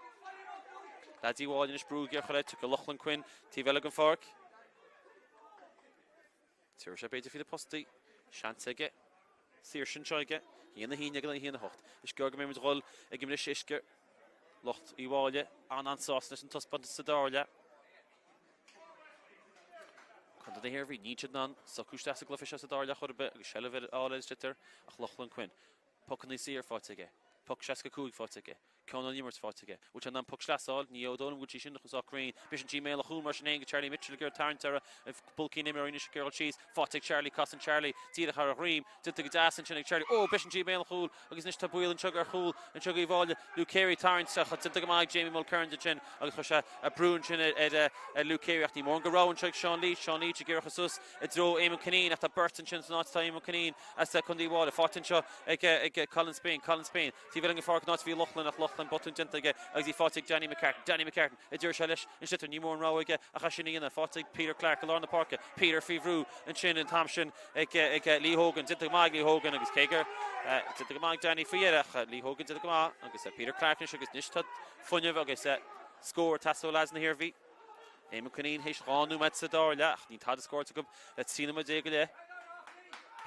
Leaidí Uíbh Fhailí anois brú ag iarraidh tiocfaidh Loughlin Quinn taobh eile den pháirc. Tabharfaidh sé b'fhéidir faoi na postaí. Seans aige. Saoirse anseo aige. 1-11 1-8. Is gearr go mbeidh muid ag dhul ag an mbriseadh uisce. Lucht Uíbh Fhailí an-an-sásta leis an taispeántas sa dara leath. Contae na hIarmhí, níl siad in ann socrú isteach sa gcluiche seo sa dara leath chor ar bith agus seilbh ar fháil ar an sliotar ach Lochlann Quinn. Pocanna saor faighte aige. Poc 65 faighte aige. Ceann ón imirt faighte aige. Bhfuil sé in ann poc sleasa a fháil? Ní dóigh liom go bhfuil sé sin sách cruinn. Briseann sí i mbéal an chúil mar sin féin go Charlie Mitchell ag iarraidh tarraingt air. Bulcín imreoirí anois ag iarraidh dul síos. Faighte ag Charlie. Casann Charlie díreach thar a dhroim. Déanta go deas ansin ag Charlie. Ó! Briseann sí i mbéal an chúil agus anois tá baol anseo ar chúl anseo ag Uíbh Fhailí. Luke Carey tarraingt ach déanta go maith ag Jamie Mulkerrins ansin agus chuir sé brú ansin ar Luke Carey ach ní mórán de rogha anseo ag Seán Leach. Seán Leach ag iarraidh suas i dtreo Éamonn Cunneen ach tá beirt ansin san áit atá Éamonn Cunneen as Contae Uíbh Fhailí. Faighte anseo ag Colin Spain. Colin Spain. Taobh eile den pháirc an áit a bhí Lochlann ach Lochlann botún déanta aige agus í faighte ag Danny McCartan. Danny McCartan a deir sé leis an sliotar. Ní mór an rogha aige ach é sin a dhéanamh. Faighte ag Peter Clarke i lár na páirce. Peter faoi bhrú ansin an t-am sin ag Lee Hogan. Déanta go maith ag Lee Hogan agus cé gur déanta go maith ag Danny faoi dheireadh ach Lee Hogan déanta go maith agus Peter Clarke anois agus anois tá fuinneamh agus scór ag teastáil ó leaids na hIarmhí. Éamonn Cunneen théis 2 nóiméad sa dara leath ach níl tada scóráilte acu le 13 nóiméad go leith.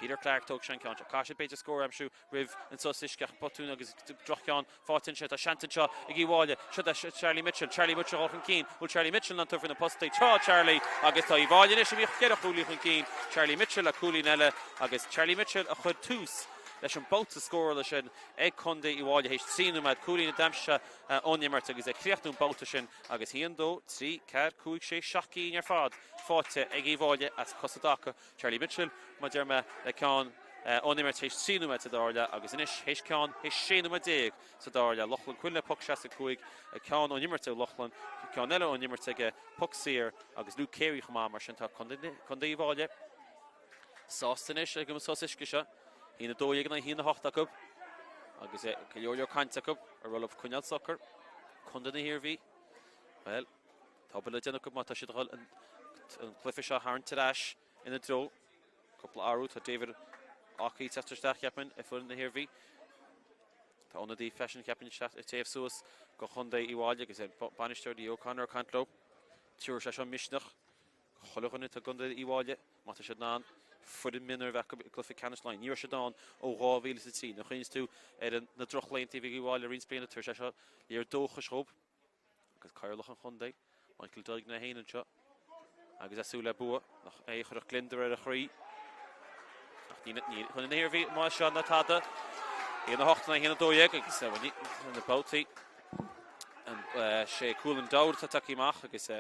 Peter Clarke tógfaidh sé an ceann seo. Caithfidh siad b'fhéidir scór a aimsiú roimh an sos uisce ach botún agus droch-cheann faighte ansin. Tá seans anseo ag Uíbh Fhailí. Seo é Charlie Mitchell. Charlie Mitchell dul chun cinn. Bhfuil Charlie Mitchell in ann tabhairt faoi na postaí? Tá Charlie agus tá Uíbh Fhailí anois imithe cheithre chúilín chun cinn. Charlie Mitchell le cúilín eile agus Charlie Mitchell a chuir tús leis an babhta scórála sin ag Contae Uíbh Fhailí théis 3 nóiméad. Cúilín a d'aimsigh sé ón imirt agus ag críochnú an babhta sin agus 1, 2, 3, 4, 5, 6, 7 gcinn ar fad faighte ag Uíbh Fhailí as cosa i dtaca. Charlie Mitchell, mar a deir mé, le ceann ón imirt théis 3 nóiméad sa dara leath agus anois théis ceann théis 16 nóiméad sa dara leath. Lochlann Quinn le poc 65, ceann ón imirt ag Lochlann, ceann eile ón imirt aige, poc saor agus Luke Carey chomh maith. Mar sin tá Contae Uíbh Fhailí sásta anois ag an sos uisce seo. 1 12 in aghaidh 1 8 acu agus go leor leor cainte acu ar mhaith leo coinneáil socair. Contae na hIarmhí, bhuel, tá obair le déanamh acu má tá siad a dhul an cluiche seo a tharraingt ar ais ina dtreo. Cúpla athrú, tá David Aukey ag teacht isteach, cheapfainn, ag foireann na hIarmhí. Tá ionadaí freisin, cheapfainn, ag téamh suas go Chontae Uíbh Fhailí agus bainisteoir Lee O'Connor ag caint leo. Tabharfaidh sé seo misneach do chuile dhuine atá i gContae Uíbh Fhailí má tá siad in ann foireann mionúir a bheith acu i gcluiche ceannais Laighean. Ní raibh siad ann ó 2003. Nuair a chuimhníos tú ar na drochlaethanta a bhí ag Uíbh Fhailí roinnt blianta, tabharfaidh sé seo léir dóchais dhóibh. Agus cathaoirleach an chontae, Michael Duignan é féin anseo agus é ag súil le bua, nach é a chuirfeadh gliondar ar a chroí. Ach ní chun na hIarmhí mar seo ná tada. 1 8 in aghaidh 1 12 agus na babhtaí sé Cualann Dowd atá tagtha amach agus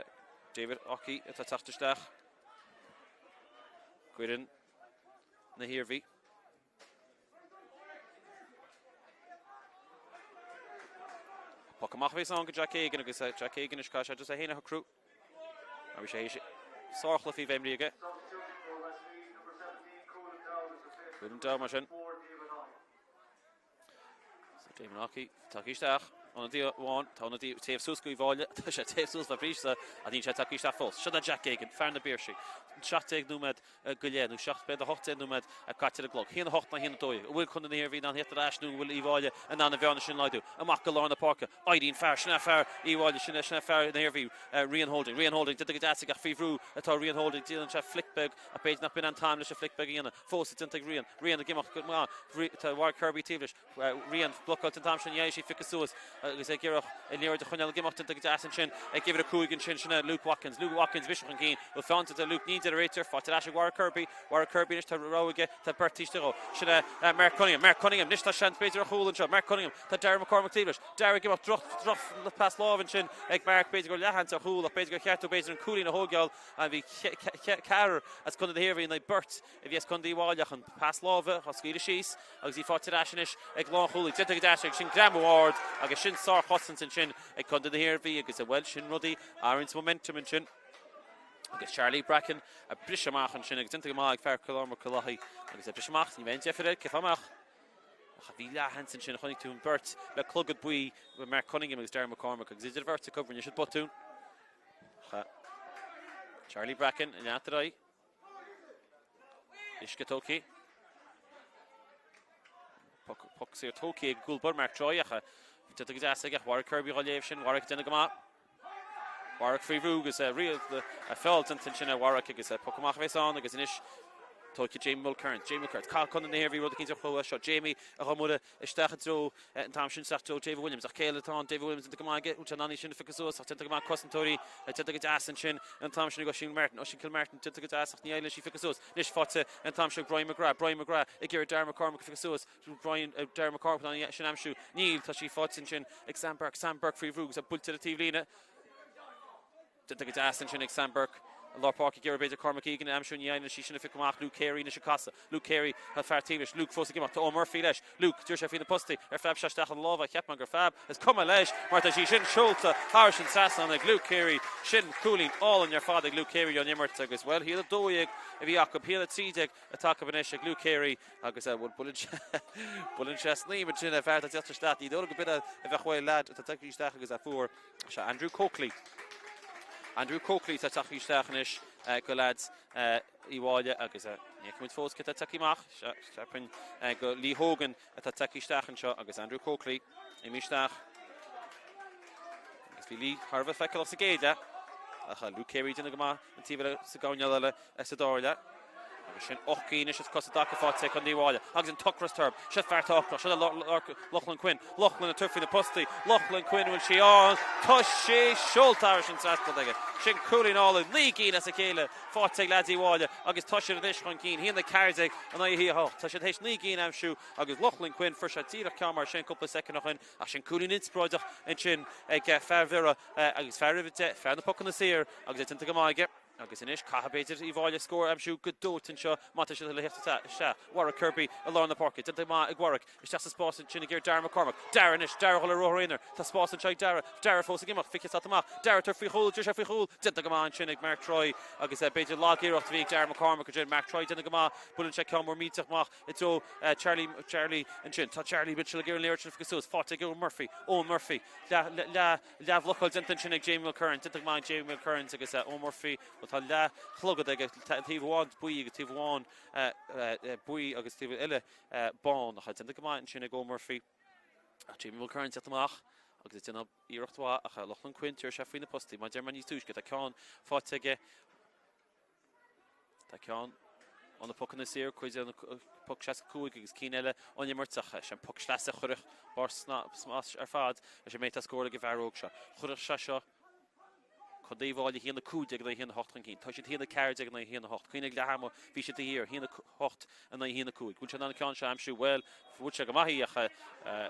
David Aukey atá teacht isteach. D'fhoireann na hIarmhí. Poc amach a bheas ann go Jack Egan agus Jack Egan anois caithfidh sé just é féin a shocrú. Mar bhí sé théis sárchluichí a bheith imrithe aige. Cualann Dowd mar sin. So Damon Aukey tagtha isteach. Ionadaí amháin, tá ionadaí téamh suas go Uíbh Fhailí, tá sé téamh suas le bríste ach níl sé tagtha isteach fós. Seo é Jack Geoghegan, fear na bPiarsaigh. 17 nóiméad go leith, nó 7, b'fhéidir 18 nóiméad caite ar an gclog. 1 8 ná 1 12. An bhfuil Contae na hIarmhí in ann theacht ar ais nó an bhfuil Uíbh Fhailí in ann an bhearna sin a laghdú? Amach go lár na páirce. Éiríonn fear, sin é fear Uíbh Fhailí, sin é, sin é fear na hIarmhí, Rian Holding. Rian Holding, déanta go deas aige ach faoi bhrú atá Rian Holding. Déanann sé flic beag ach b'fhéidir nach b'in an t-am leis an flic beag a dhéanamh. Fós déanta ag Rian. Rian ag imeacht go maith. Tá Warwick Kirby taobh leis. Rian blocáilte an t-am sin, ní fhaigheann sí phiocadh suas agus é ag iarraidh an liathróid a choinneáil ag imeacht déanta go deas ansin ag uimhir 5 ansin, sin é Luke Watkins. Luke Watkins briseadh chun cinn, bhfuil feall déanta Luke, ní deir an réiteoir, faighte ar ais ag Warwick Kirby. Warwick Kirby anois tá rogha aige, tá beirt taobh istigh dhó. Sin é Mark Cunningham. Mark Cunningham, anois tá seans b'fhéidir ar chúl anseo. Mark Cunningham, tá Darragh McCormack taobh leis. Darragh ag imeacht, droch, droch pas láimhe ansin ag Mark, b'fhéidir gur leathsheans ar chúl ach b'fhéidir gur cheart dó b'fhéidir an cúilín a thógáil. Bhí ceathrar as Contae na hIarmhí in aghaidh beirt a bhí as Contae Uíbh Fhailí ach an pas láimhe á scaoileadh síos agus í faighte ar ais anois ag lánchúlaí. Déanta go deas ag sin greamú ard agus sin sárchosaint ansin ag Contae na hIarmhí agus bhuel sin rudaí a athraíonns momentum ansin. Agus Charlie Bracken ag briseadh amach ansin agus déanta go maith ag fear Cill Orma Cill Lathaí agus ag briseadh amach ní bheidh aon deifir air cé fáth amach. Ach bhí leathsheans ansin chonaic tú an bheirt le clogad buí Mark Cunningham agus Darren McCormack agus idir an bheirt acu rinne siad botún. Charlie Bracken ag leanacht ar aghaidh. Uisce tógtha. Poc saor tógtha ag an gcúl Mark Troy ach déanta go deas aige ach Warwick Kirby dhá léamh sin. Warwick déanamh go maith. Warwick faoi bhrú agus feall déanta ansin ar Warwick agus poc amach a bheas ann agus anois. Tógtha Jamie Mulkerrins, Jamie Mulkerrins, caithfidh Contae na hIarmhí rud eicínt a chruthú as seo. Jamie a ghabh muire isteach i dtreo an t-am sin, isteach i dtreo David Williams. Ach cé eile atá ann? David Williams déanta go maith aige, bhfuil sé in ann í sin a phiocadh suas ach déanta go maith cosantóirí, déanta go deas ansin an t-am sin ag Oisín Martin. Oisín Kilmartin déanta go deas ach ní éiríonn leis í a phiocadh suas. Anois faighte an t-am seo ag Brian McGrath, Brian McGrath ag iarraidh Darragh McCormack a phiocadh suas. Brian, Darragh McCormack in ann í sin a aimsiú. Níl, tá sí faighte ansin ag Sam Burke. Sam Burke faoi bhrú agus é buailte ar an taobhlíne. Déanta go deas ansin ag Sam Burke i lár páirce ag iarraidh b'fhéidir Cormac Egan a aimsiú ní éiríonn leis í sin a phiocadh amach. Luke Carey anois ag casadh. Luke Carey, tá fear taobh leis. Luke fós ag imeacht. Tá Eoin Murphy leis. Luke, d'iarr sé faoi na postaí. Ar phreab sé isteach ina lámha? Cheap mé gur phreab. Is cuma leis mar tá sí sin seolta thairis an trasnán ag Luke Carey. Sin cúilín álainn ar fad ag Luke Carey ón imirt agus, bhuel, 1-12 a bhí acu, 1-13 atá acu anois ag Luke Carey agus, bhuel, buaileann sé, buaileann sé snaidhm ansin ar fear atá ag teacht isteach. Ní dóigh liom go b'in a bheadh uaidh leaid atá tagtha isteach agus a fuair Sea, Andrew Coakley. Andrew Coakley atá tagtha isteach anois go leaids Uíbh Fhailí agus ní fheicimid fós cé atá tagtha amach. Sea, cheapfainn go Lee Hogan atá tagtha isteach anseo agus Andrew Coakley imithe isteach. Agus bhí Lee thar a bheith feiceálach sa gcéad leath ach Luke Carey ag déanamh go maith an taobh eile sa gcoirnéal eile sa dara leath. Agus sin 8 gcinn anois as cosa i dtaca faighte ag Contae Uíbh Fhailí. Agus an t-ocras torb. Seo fear atá ocrach. Seo Lochlann Quinn. Lochlann ag tabhairt faoi na postaí. Lochlann Quinn bhfuil sí ann. Tá sé seolta thairis an trasnán aige. Sin cúilín álainn. 9 gcinn as a chéile faighte ag leaids Uíbh Fhailí agus tá siad anois chun cinn. 1-14 in aghaidh 1-8. Tá siad théis 9 gcinn a aimsiú agus Lochlann Quinn fuair sé díreach ceann mar sin cúpla soicind ó shin ach sin cúilín inspioráideach ansin ag fear Bhiorra agus fear uimhir 10, fear na pocanna saor agus é déanta go maith aige. Agus anois, caithfidh, b'fhéidir, Uíbh Fhailí scór a aimsiú go dóite anseo má tá siad le theacht isteach. Warwick Kirby i lár na páirce. Déanta go maith ag Warwick. Isteach sa spás ansin ag iarraidh Darragh McCormack. Darragh anois. Darragh a dhul ar ruathar aonair. Tá spás anseo ag Darragh. Darragh fós ag imeacht. 20 slat amach. Darragh tabhairt faoi chúl. D'fhill sé faoi chúl. Déanta go maith ansin ag Mark Troy. Agus b'fhéidir lag-iarracht a bhí ag Darragh McCormack ansin. Mark Troy déanamh go maith. Buaileann sé ceann mór millteach amach i dtreo Charlie, Charlie ansin. Tá Charlie Mitchell ag iarraidh an liathróid sin a phiocadh suas. Faighte ag Eoin Murphy. Eoin Murphy. Leath, leath. Leathbhlocáil déanta ansin ag Jamie Mulkerrins. Déanta go maith ag Jamie Mulkerrins agus Eoin Murphy. Bhuel, tá leathchlogad aige, taobh amháin buí agus taobh amháin buí agus taobh eile bán. Ach déanta go maith ansin ag Eoin Murphy. Ach Jamie Mulkerrins teacht amach agus ag déanamh iarracht mhaith ach Lochlann Quinn, tabharfaidh sé faoi na postaí. Mar a deir mé níos túisce, tá ceann faighte aige. Tá ceann ó na pocanna saor, cuid de na poc 65 agus cinn eile ón imirt ach sé an poc sleasa a chuirfeadh barr smais ar fad leis an méid atá scóráilte ag an bhfear óg seo. Chuirfeadh sé seo Contae Uíbh Fhailí 1-15 in aghaidh 1-8 chun cinn. Tá siad 1-14 in aghaidh 1-8. Cuimhnigh ag leath ama bhí siad thiar, 1-8 in aghaidh 1-5. Bhfuil sé in ann an ceann seo a aimsiú? Bhuel, bhuail sé go maith í ach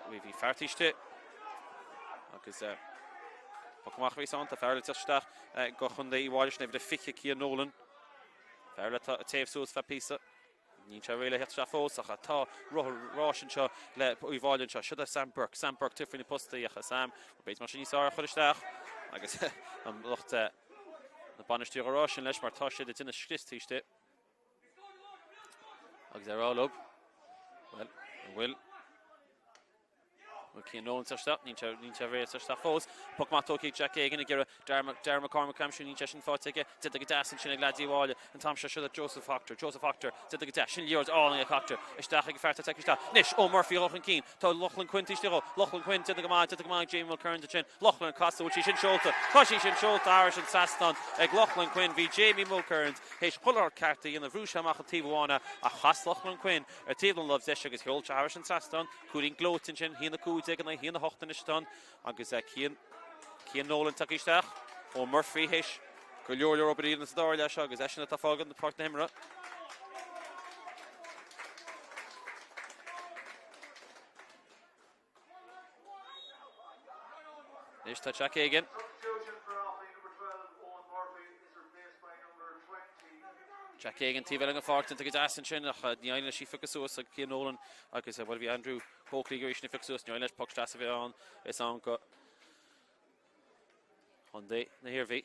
bhí fear taobh istigh agus poc amach a bhí ann. Tá fear eile ag teacht isteach go Chontae Uíbh Fhailí sin uimhir a 20, Cian Nolan. Fear eile atá ag téamh suas feadh píosa. Níl sé réidh le theacht isteach fós ach tá rothar ráis anseo le Uíbh Fhailí anseo. Siod é Sam Burke. Sam Burke tabhairt faoi na postaí ach Sam, b'fhéidir mar sin níos fearr a chur isteach agus an lucht na bainistíochta á rá sin leis mar tá siad ag déanamh scrios taobh istigh. Agus ar rá leo, bhuel, an bhfuil Bhfuil Cian Nolan isteach? Níl sé, níl sé réidh isteach fós. Poc maith tógtha ag Jack Egan ag iarraidh Darragh, Darragh McCormack a aimsiú, níl sé sin faighte aige. Déanta go deas ansin ag leaids Uíbh Fhailí. An t-am seo siod é Joseph Hoctor. Joseph Hoctor, déanta go deas. Sin liathróid álainn ag Hoctor. Isteach ag an fear atá tagtha isteach. Anois, Eoin Murphy dul chun cinn. Tá Lochlann Quinn taobh istigh dhó. Lochlann Quinn, déanta go maith, déanta go maith ag Jamie Mulkerrins ansin. Lochlann casadh, bhfuil sí sin seolta? Tá sí sin seolta thairis an trasnán ag Lochlann Quinn. Bhí Jamie Mulkerrins théis chuile shórt ceart a dhéanamh. Bhrú sé amach an taobh amháin é ach chas Lochlann Quinn ar taobh den lámh deis agus sheol sé thairis an trasnán. Cúilín gleoite ansin, 1-15 in aghaidh 1-8 anois atá ann agus Cian, Cian Nolan tagtha isteach. Eoin Murphy théis go leor leor obair a dhéanamh sa dara leath seo agus eisean atá ag fágáil páirc na himeartha. Anois tá Jack Egan. Jack Egan taobh eile den pháirc déanta go deas ansin ach ní éiríonn leis í a phiocadh suas ag Cian Nolan agus bhuel bhí Andrew Coakley ag iarraidh sin a phiocadh suas ní éiríonn leis poc deas a bheith ann is ann go Chontae na hIarmhí.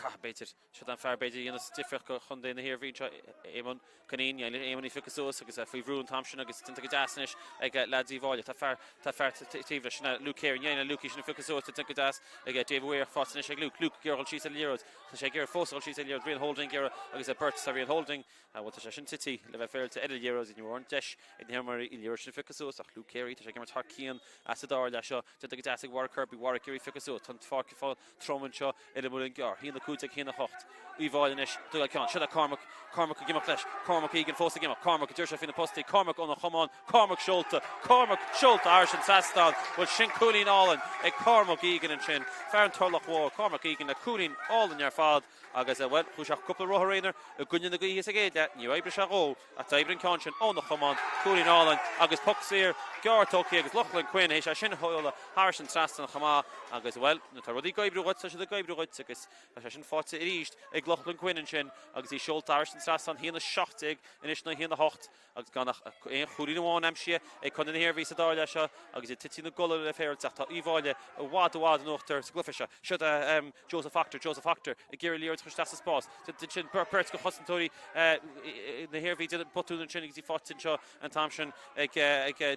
Caithfidh, b'fhéidir, Siod an fear b'fhéidir a dhéanfas difríocht do chontae na hIarmhí anseo, Éamonn Cunneen. Ní éiríonn le Éamonn í a phiocadh suas agus é faoi bhrú an t-am sin agus déanta go deas anois ag leaids Uíbh Fhailí. Tá fear, tá fear taobh leis, sin é Luke Carey. Ní éiríonn le Luke í sin a phiocadh suas, tá déanta go deas ag David Weir. Faighte anois ag Luke. Luke ag iarraidh dul síos ar an liathróid. Tá sé ag iarraidh fós a dhul síos ar an liathróid. Rian Holding ag iarraidh agus beirt. Tá Rian Holding, bhuel tá sé sin tite le bheith féaráilte ar an liathróid. Ní raibh aon deis ag na himreoirí an liathróid sin a phiocadh suas ach Luke Carey, tá sé ag imirt thar cionn sa dara leath seo. Déanta go deas ag Warwick Kirby. Warwick ag iarraidh í a phiocadh suas. Tá an pháirc ag fáil trom anseo ar an Muileann gCearr. 1-15, 1-8. Uíbh Fhailí anois. Tógáil ceann. Seo é Cormac. Cormac ag imeacht leis. Cormac Egan fós ag imeacht. Cormac, a deir sé faoi na postaí. Cormac óna chamán. Cormac seolta. Cormac seolta thairis an trasnán. Bhuel sin cúilín álainn ag Cormac Egan ansin. Fear an Turlach Mhór. Cormac Egan le cúilín álainn ar fad. Agus, bhuel, chuaigh sé cúpla rothar aonair i gcoinne na gaoithe sa gcéad leath. Níor oibrigh sé dhó, ach d'oibrigh an ceann sin óna chamán. Cúilín álainn agus poc saor gearr tógtha agus Lochlann Quinn théis é sin a sheoladh thairis an trasnán chomh maith. Agus, bhuel, nuair atá rudaí ag oibriú dhuit, tá siad ag oibriú dhuit agus tá sé sin faighte arís ag Lochlann Quinn ansin agus í seolta thairis an trasnán. 1-17 anois nó 1-8. agus gan ach aon chúilín amháin aimsithe ag Contae na hIarmhí sa dara leath seo agus iad tite ina gcodladh le féaráilte ach tá Uíbh Fhailí i bhfad i bhfad in uachtar sa gcluiche seo. Siod é Joseph Hoctor, Joseph Hoctor ag iarraidh liathróid a chur isteach sa spás. Sin beirt de chosantóirí na hIarmhí déanamh botún ansin agus í faighte anseo an t-am sin ag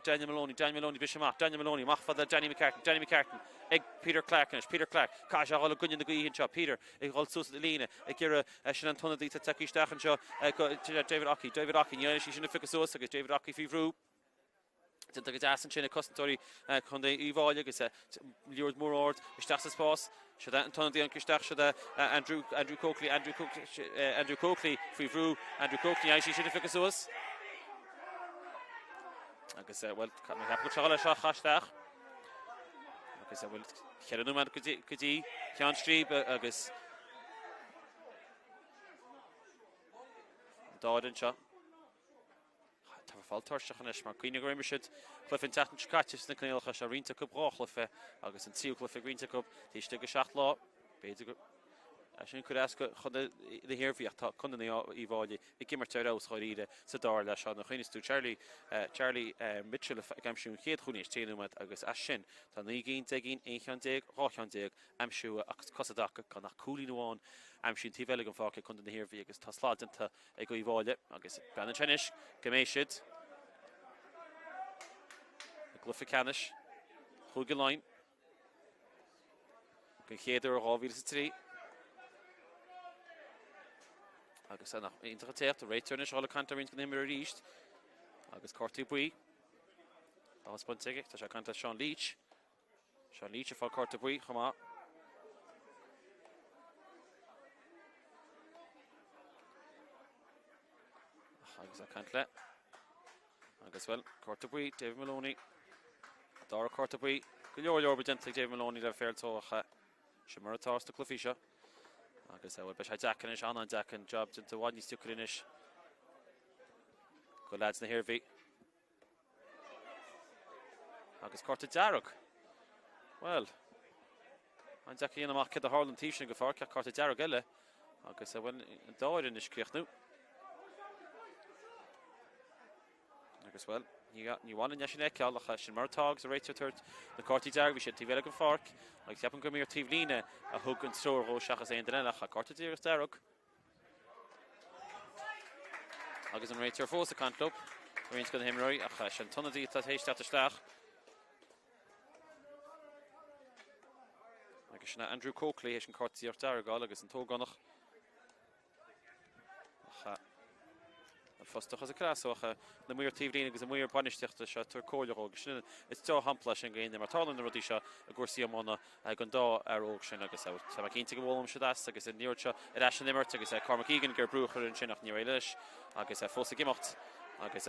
Daniel Maloney. Daniel Maloney briseadh amach. Daniel Maloney amach fad le Danny McCartan. Danny McCartan ag Peter Clarke anois. Peter Clarke caithfidh sé a dhul i gcoinne na gaoithe anseo. Peter ag dhul suas an líne ag iarraidh Sin an t-ionadaí atá tagtha isteach anseo go David Ockey. David Ockey, ní éiríonn sí sin a phiocadh suas agus David Ockey faoi bhrú. Déanta go deas ansin ag cosantóirí Chontae Uíbh Fhailí agus liathróid mór ard isteach sa spás. Siod é an t-ionadaí ann isteach, siod é Andrew, Andrew Coakley, Andrew Coakley, Andrew Coakley faoi bhrú. Andrew Coakley, ní éiríonn sí sin a phiocadh suas. Agus, bhuel, mé ag ceapadh go bhfuil sé seo a chaith isteach. Agus, bhuel, cheithre nóiméad go dtí ceann scríbe agus An dá fhoireann seo. Tá fáil tuirseach anois mar cuimhnigh gur imir siad cluiche an tseachtain seo caite sna coinníollacha seo, roinnt acu dhá chluiche agus an tríú cluiche ag roinnt acu taobh istigh de sheacht lá. B'fhéidir go é sin cur as do Chontae na hIarmhí ach tá Contae Uíbh Fhailí ag imirt ar fheabhas dháiríre sa dara leath seo. Nuair a chuimhníos tú Charlie Charlie Mitchell ag aimsiú an chéad chúilín is trí nóiméad agus as sin tá 9 gcinn, 10 gcinn, 11 cheann, 12 cheann aimsithe agus cosa i dtaca gan ach cúilín amháin aimsithe an taobh eile den pháirc ag Contae na hIarmhí agus tá slad déanta ag Uíbh Fhailí agus breathnaíonn sé anois go mbeidh siad i gcluiche ceannais Chúige Laighean den chéad uair ó 2003. Agus an iontach an t-éacht, réiteoir anois a dhul ag caint le roinnt de na himreoirí arís agus cártaí buí á thaispeáint aige. Tá sé ag caint le Sean Leach. Sean Leach ag fáil cárta buí chomh maith. Agus ag caint le. Agus bhuel, cárta buí, David Maloney. Dara cárta buí. Go leor leor oibre déanta ag David Maloney le féar tógha. Sin mar atá sna cluichí seo. Agus bhuel, beidh sé deacair anois, an-an-deacair an job déanta i bhfad níos deacair anois do leaids na hIarmhí. Agus cárta dearg. Bhuel, an-deacair a dhéanamh amach céard a tharla an taobh sin den pháirc ach cárta dearg eile agus bhuel, an dá fhoireann anois críochnú. Agus bhuel, ní maith linn é sin a fheiceáil ach sin mar atá agus an réiteoir ag tabhairt na cártaí dearga, bhí sé an taobh eile den pháirc agus ceapaim gur maor taobh líne a thug an treoir dhó seachas aon duine eile ach cárta dearg. Agus an réiteoir fós ag caint leo, roinnt de na himreoirí, ach sin an t-ionadaí atá tar éis teacht isteach. Agus sin Andrew Coakley théis an cárta dearg a fháil agus an t-ógánach. Ach an fostach as a cleasach na maoir taobhlíne agus an maor bainistíochta seo ag tabhairt comhairle dhó agus sin is dea-shampla sin go héinne mar tarlaíonn na rudaí seo i gcúrsaí iomána ag an dá fhear óg sin agus tá mé cinnte go bhfoghlaim siad as agus an liathróid seo ar ais san imirt agus Cormac Egan ag iarraidh brú a chur ansin ach níor éirigh leis agus fós ag imeacht agus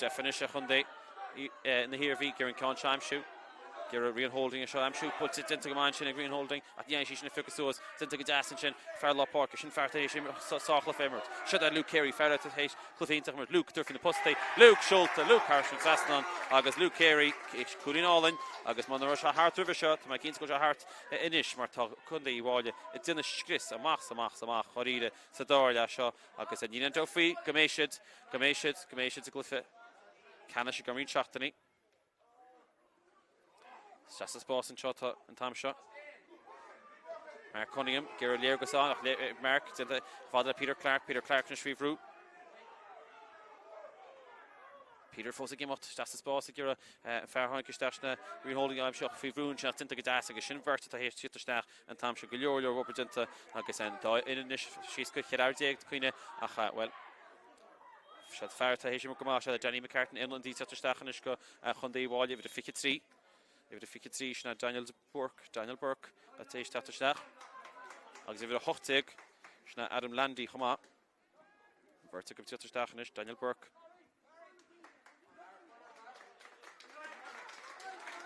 deif anois ar chontae na hIarmhí ag iarraidh an ceann seo a aimsiú. Ag iarraidh Rian Holding é seo a aimsiú. Buailte déanta go maith ansin ag Rian Holding ach ní fhaigheann sí sin a phiocadh suas. Déanta go deas ansin. Fear lár páirce. Sin fear tar éis sárchluiche a imirt. Seo é Luke Carey. Fear tar éis cluiche iontach a imirt. Luke tabhairt faoi na postaí. Luke seolta. Luke thar an trasnán agus Luke Carey cúilín álainn agus muna raibh sé thart roimhe seo tá mé cinnte go bhfuil sé thart anois mar tá Contae Uíbh Fhailí ag déanamh scrios amach 's amach 's amach dháiríre sa dara leath seo agus níl aon dabht faoi go mbeidh siad go mbeidh siad go mbeidh siad sa gcluiche ceannais i gceann roinnt seachtainí. Isteach sa spás anseo tá an t-am seo. Mark Cunningham ag iarraidh léargas a fháil ach Mark déanta fada le Peter Clarke. Peter Clarke anois faoi bhrú. Peter fós ag imeacht isteach sa spás ag iarraidh an fear a tháinig isteach sin Rian Holding a aimsiú ach faoi bhrú ansin ach déanta go deas agus sin bheirt atá théis tíocht isteach an t-am seo. Go leor leor obair déanta agus an dá fhoireann anois síos go 14 fear cuimhnigh ach bhuel siad fear atá théis imeacht go maith siad Danny McCartan ionadaí tíocht isteach anois go Chontae Uíbh Fhailí uimhir a 23. Uimhir a 23 sin Daniel Burke, Daniel Burke atá théis teacht isteach agus uimhir a 18 sin Adam Landy chomh maith. An bheirt acu ag teacht isteach anois, Daniel Burke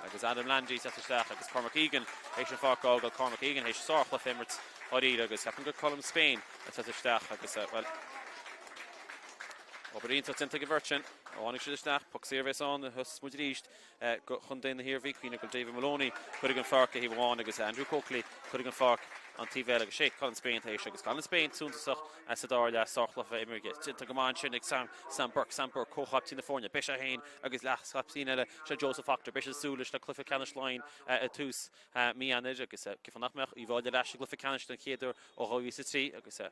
agus Adam Landy ag teacht isteach agus Cormac Egan théis an pháirc a fhágáil. Cormac Egan théis sárchluiche a imirt dáiríre agus ceapaim gur Colm Spain ag teacht isteach agus, bhuel, obair iontach déanta ag an bheirt sin. Ó tháinig siad isteach, poc saor a bheas ann, thosaigh muid arís. go Chontae na hIarmhí. Cuimhnigh go bhfuil David Moloney curtha den pháirc ar thaobh amháin agus Andrew Coakley curtha den pháirc an taobh eile agus sé Colin Spain tar éis agus Colin Spain suntasach sa dara leath sárchluiche imeartha aige. Déanta go maith ansin ag Sam Sam Burke. Sam Burke, comhchaiptín na foirne. Beidh sé féin agus leas-chaiptín eile, sé Joseph Proctor. Beidh siad ag súil leis le cluiche ceannais Laighean i dtús mí Eanáir agus cén fáth nach mbeadh Uíbh Fhailí ar ais i gcluiche ceannais den chéad uair ó 2003 agus tá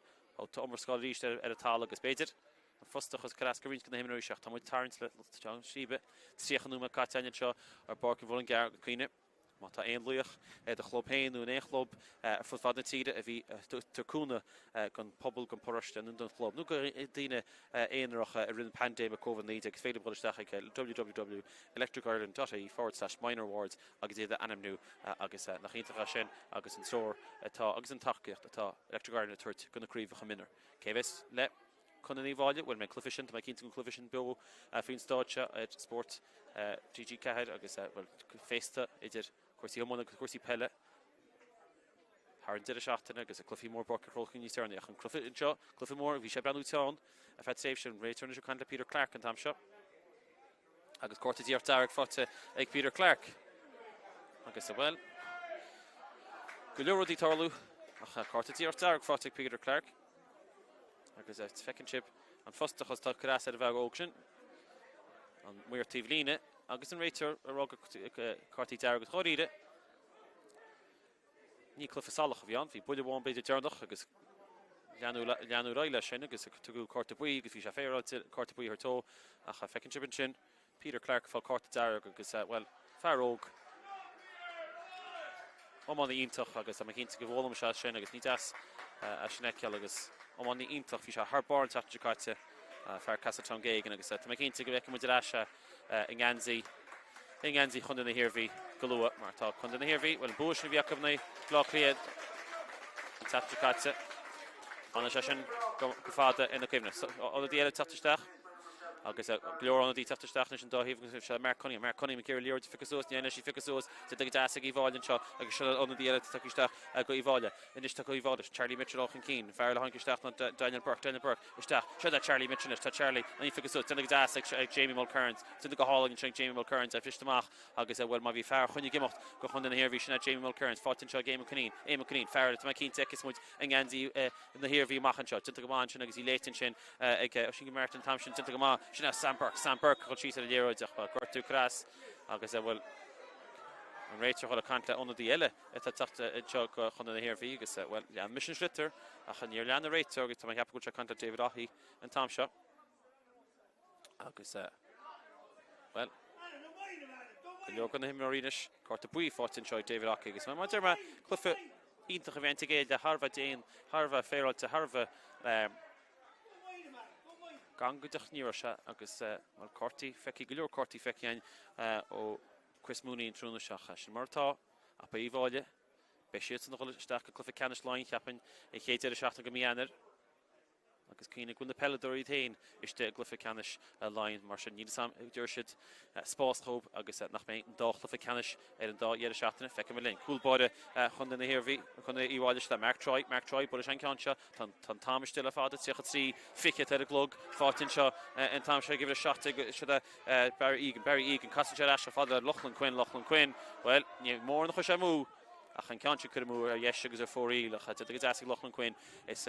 iomrascáil arís ar an talamh agus b'fhéidir an frustrachas ag cur as go roinnt de na himreoirí ach tá muid ag tarraingt le teann síbe. 30 nóiméad caite againn anseo ar bPáirc an Mhuilinn gCearr agus cuimhnigh, má tá aon laoch i do chlub féin nó in aon chlub ar fud fad na tíre a bhí ag tabhairt cúnamh don phobal, don pharóiste nó don chlub nó do dhaoine aonaracha i rith an paindéime Covid-19, is féidir libh dul isteach ag www.electricireland.ie forward slash minor awards agus iad a ainmniú agus nach iontach é sin agus an treoir atá agus an tacaíocht atá Electric Ireland ag tabhairt do na craobhacha mionúir. Cé a bheas le Contae Uíbh Fhailí, bhuel, mbeidh an cluiche sin, tá mé cinnte go bhfuil an cluiche sin beo faoin stáitse ar Spórt TG4 agus, bhuel, féasta idir cúrsaí iomána agus cúrsaí peile thar an deireadh seachtaine agus cluichí mór i bPáirc an Chrócaigh níos deireanaí. Ach an cluiche anseo, cluiche mór, bhí sé ag breathnú teann ar feadh tréimhse, an réiteoir anois ag caint le Peter Clarke an t-am seo. Agus cárta díreach dearg faighte ag Peter Clarke. Agus, bhuel, go leor rudaí ag tarlú ach cárta díreach dearg faighte ag Peter Clarke. Agus feiceann sibh an frustrachas atá ag cur as ar an bhfear óg sin, an maor taobh líne agus an réiteoir ag rá cártaí dearga dháiríre. Ní cluiche salach a bhí ann, bhí buille amháin b'fhéidir deireanach agus leanadh ar aghaidh leis sin agus tugadh cárta buí agus bhí sé féaráilte cárta buí a thabhairt dó ach feiceann sibh ansin Peter Clarke ag fáil cárta dearg agus, bhuel, fear óg, iománaí iontach agus tá mé cinnte go bhfoghlaim sé as sin agus ní deas é sin a fheiceáil agus iománaí iontach, bhí sé thar barr an tseachtain seo caite, fear Castletown Geoghegan agus tá mé cinnte go bhfeicfidh muid ar ais é i ngeansaí i ngeansaí Chontae na hIarmhí go luath mar tá Contae na hIarmhí, bhuel an bua sin a bhí acu in aghaidh Bhaile Átha Cliath an tseachtain seo caite, fanfaidh sé sin go fada ina gcuimhne. Ionadaí eile ag teacht isteach agus go leor ionadaí ag teacht isteach anois an dá thaobh agus seo Mark Cunningham, Mark Cunningham ag iarraidh liathróid a phiocadh suas, ní leis í phiocadh suas, déanta go deas ag Uíbh Fhailí anseo agus seo ionadaí eile tagtha isteach go Uíbh Fhailí. Anois tá Uíbh Fhailí, Charlie Mitchell ó chun cinn, fear eile a tháinig isteach ná Daniel Burke, Daniel Burke isteach, seo é Charlie Mitchell anois, tá Charlie í phiocadh suas, déanta go deas ag Jamie Mulkerrins, déanta go hálainn ansin ag Jamie Mulkerrins, é bhriste amach agus bhuel má bhí fear a choinnigh ag imeacht go Chontae na hIarmhí sin é Jamie Mulkerrins, faighte anseo ag Eamon Cunneen, Eamon Cunneen, fear eile, tá mé cinnte fheicfeas muid i ngeansaí na hIarmhí amach anseo, déanta go maith ansin agus í léite ansin ag Oisín Martin an t-am sin, déanta go maith, sin é Sam Burke, Sam Burke a dhul síos ar an liathróid ach gortú cros agus bhuel an réiteoir a dhul ag caint le ionadaí eile. atá ag teacht anseo go Chontae na hIarmhí agus, bhuel, lean mise an sliotar ach níor lean an réiteoir agus tá mé ag ceapadh go bhfuil sé ag caint le David Ohi an t-am seo. Agus, bhuel, go leor de na himreoirí anois, cárta buí faighte anseo ag David Ohi agus mar a deir mé, cluiche iontach a bhí ann ag thar a bheith dian, thar a bheith féaráilte, thar a bheith gangaideach ní raibh sé agus, bhuel, cártaí feicthe, go leor cártaí feicthe againn ó Chris Mooney an tráthnóna seo. Sin mar atá. Ach beidh Uíbh Fhailí, beidh siadsan ag dul isteach go cluiche ceannais Laighean, cheapfainn, an chéad deireadh seachtaine de mhí Eanáir. Agus cuimhnigh go bhfuil na peileadóirí iad féin istigh i gcluiche ceannais Laighean, mar sin níl a fhios agam an dtabharfaidh siad spás dhóibh agus nach mbeidh an dá chluiche ceannais ar an dá dheireadh seachtaine. Feicfimid linn. Cúl báire Chontae na hIarmhí, Chontae Uíbh Fhailí, sin é Mark Troy. Mark Troy, buailfidh sé an ceann seo. Tá an t-am istigh le fada, 33, 20 atá ar an gclog, faighte anseo an t-am seo ag uimhir 17, sin é Barry Egan, Barry Egan, casann sé ar ais chomh fada le Lochlann Quinn, Lochlann Quinn, bhuel, ní mórán a chuir sé amú ach an ceann sin curtha amú ar dheis agus ar fóraoil ach déanta go deas ag Lochlann Quinn. Is.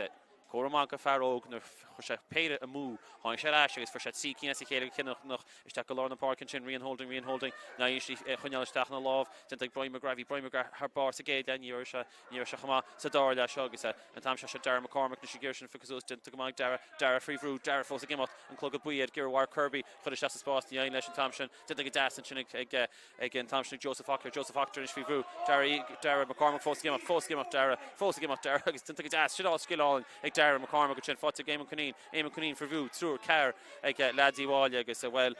Comhartha maith do fear óg nuair chuir sé péire amú, tháinig sé ar ais agus fuair sé 3 cinn as a chéile go cinniúnach isteach go lár na páirce ansin, Rian Holding, Rian Holding, ní éiríonn sí a choinneáil isteach ina lámh, déanta ag Brian McGrath, bhí Brian McGrath thar barr sa gcéad leath, ní raibh sé, ní raibh sé chomh maith sa dara leath seo agus an t-am seo, seo Darragh McCormack anois ag iarraidh sin a phiocadh suas, déanta go maith ag Darragh, Darragh faoi bhrú, Darragh fós ag imeacht, an clogad buí air, ag iarraidh Warwick Kirby a chur isteach sa spás, ní éiríonn leis an t-am sin, déanta go deas ansin ag, ag, ag an t-am sin ag Joseph Hoctor, Joseph Hoctor anois faoi bhrú, Darragh, Darragh McCormack fós ag imeacht, fós ag imeacht Darragh, fós ag imeacht Darragh agus déanta go deas, sin scil álainn ag Darragh McCormack ansin, faighte ag Eamon Cunneen, Eamon Cunneen faoi bhrú, triúr, ceathrar ag leaids Uíbh Fhailí agus, bhuel,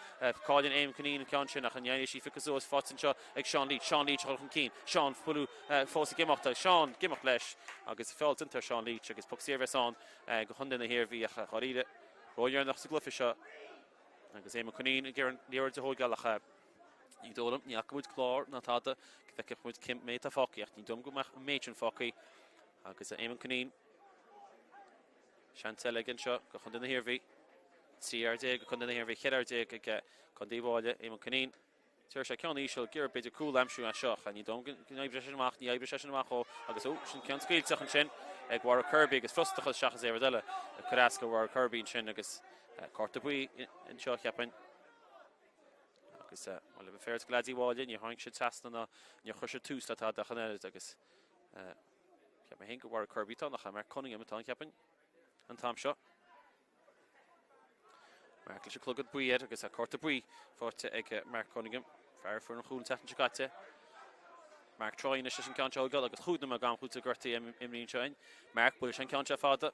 cailleann Eamon Cunneen an ceann sin ach ní éiríonn sí a phiocadh suas, faighte anseo ag Seán Leach, Seán Leach a chur chun cinn, Seán fós ag imeacht agus Seán ag imeacht leis agus feall déanta ar Seán Leach agus poc saor a bheas ann do chontae na hIarmhí ach dháiríre ródheireanach sa gcluiche seo agus Eamon Cunneen ag iarraidh an liathróid a thógáil ach ní dóigh liom, ní fhaca muid clár ná tada go bhfeicfeadh muid cén méid atá fágtha ach ní dóigh liom go mbeadh an méid sin fágtha agus Eamon Cunneen seans eile aige anseo do chontae na hIarmhí. 13 fhear ag contae na hIarmhí, 14 fhear ag contae Uíbh Fhailí, Eamon Cunneen. Tabharfaidh sé ceann íseal, ag iarraidh b'fhéidir cúl a aimsiú as seo ach ní dóigh liom go n-oibreoidh sé sin amach, ní oibreoidh sé sin amach dhó agus ó, sin ceann scaoilteach ansin ag Warwick Kirby agus frustrachas seachas aon rud eile ag cur as do Warwick Kirby ansin agus cárta buí anseo cheapfainn. Agus bhuel, le bheith fair do leaids Uíbh Fhailí, níor tháinig siad trasna ná níor chuir siad tús le tada ach an oiread agus cheap mé féin gur Warwick Kirby atá ann ach Mark Cunningham atá ann cheapfainn an t-am seo. Mark leis an clogad buí air agus cárta buí faighte ag Mark Cunningham, fear a fuair an chúl an tseachtain seo caite. Mark Troy anois leis an ceann seo a thógáil agus chúig nóiméad d'am cúitimh gortaithe imrithe anseo againn. Mark, buailfidh sé an ceann seo fada.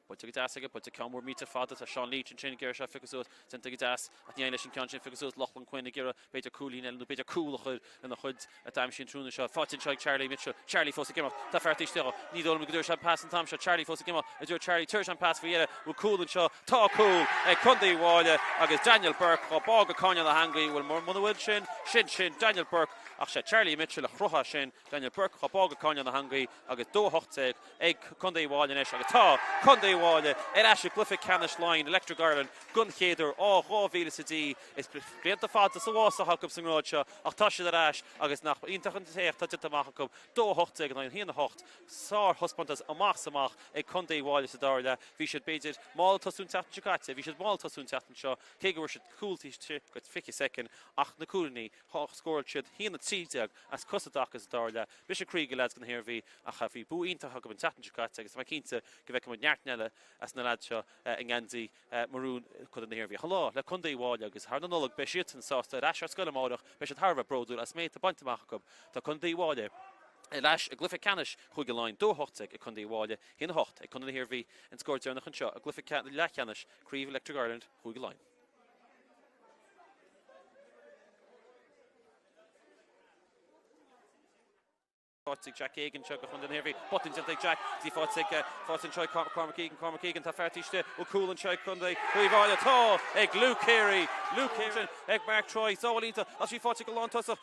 Buailte go deas aige, buailte ceann mór millteach fada. Tá Seán Leach ansin ag iarraidh seo a phiocadh suas, déanta go deas ach ní éiríonn leis an ceann sin a phiocadh suas. Lochlann Quinn ag iarraidh b'fhéidir cúilín eile nó b'fhéidir cúl a chur lena chuid atá aimsithe an tráthnóna seo. Faighte anseo ag Charlie Mitchell. Charlie fós ag imeacht. Tá fear taobh istigh dhó. Ní dóigh liom go dtabharfaidh sé an pas an t-am seo. Charlie fós ag imeacht. An dtabharfaidh Charlie, tabharfaidh sé an pas faoi dheireadh. Bhfuil cúl anseo? Tá cúl ag Contae Uíbh Fhailí agus Daniel Burke dhá bá go coirnéal na heangaí. Bhuel, muna bhfuil sin, sin sin Daniel Burke ach sé Charlie Mitchell a chruthaigh sin. Daniel Burke dhá bá go coirnéal na heangaí agus 2-18 ag Contae Uíbh Fhailí anois agus tá Contae Uíbh Fhailí ar ais i gcluiche ceannais Laighean Electric Ireland don chéad uair ó 2010. Is blianta fada sa bhfásach acu sa ngrád seo ach tá siad ar ais agus nach iontach an t-éacht atá déanta amach acu, 2-18 in aghaidh 1-8. Sárthaispeántas amach is amach ag Contae Uíbh Fhailí sa dara leath. Bhí siad, b'fhéidir, mall ag tosú an tseachtain seo caite, bhí siad mall ag tosú an tseachtain seo, cé go bhfuair siad cúl taobh istigh de 20 soicind, ach na cúilíní, scóráil siad 1-13 as cos i dtaca sa dara leath. Briseadh croí do leaids na hIarmhí ach bhí bua iontach acu an tseachtain seo caite agus tá mé cinnte go bhfeicfidh muid neart eile as na leaids seo i ngeansaí marún Chontae na hIarmhí. Ach an lá le Contae Uíbh Fhailí agus thar na Nollag beidh siadsan sásta ar ais ar scoil amárach, beidh siad thar a bheith bródúil as méid atá bainte amach acu. Tá Contae Uíbh Fhailí ar ais i gcluiche ceannais Chúige Laighean, 2-18 ag Contae Uíbh Fhailí, 1-8 ag Contae na hIarmhí, an scór deireanach anseo i gcluiche leathcheannais Craobh Electric Ireland Chúige Laighean. Faighte ag Jack Egan anseo do Chontae na hIarmhí. Botún déanta ag Jack. Is í faighte ag faighte anseo ag Cormac Egan. Cormac Egan, tá fear taobh istigh. Bhfuil cúl anseo ag Contae Uíbh Fhailí? Tá! Ag Luke Carey. Luke Carey ag Mark Troy. Sábháil iontach. Ach í faighte go lántosach.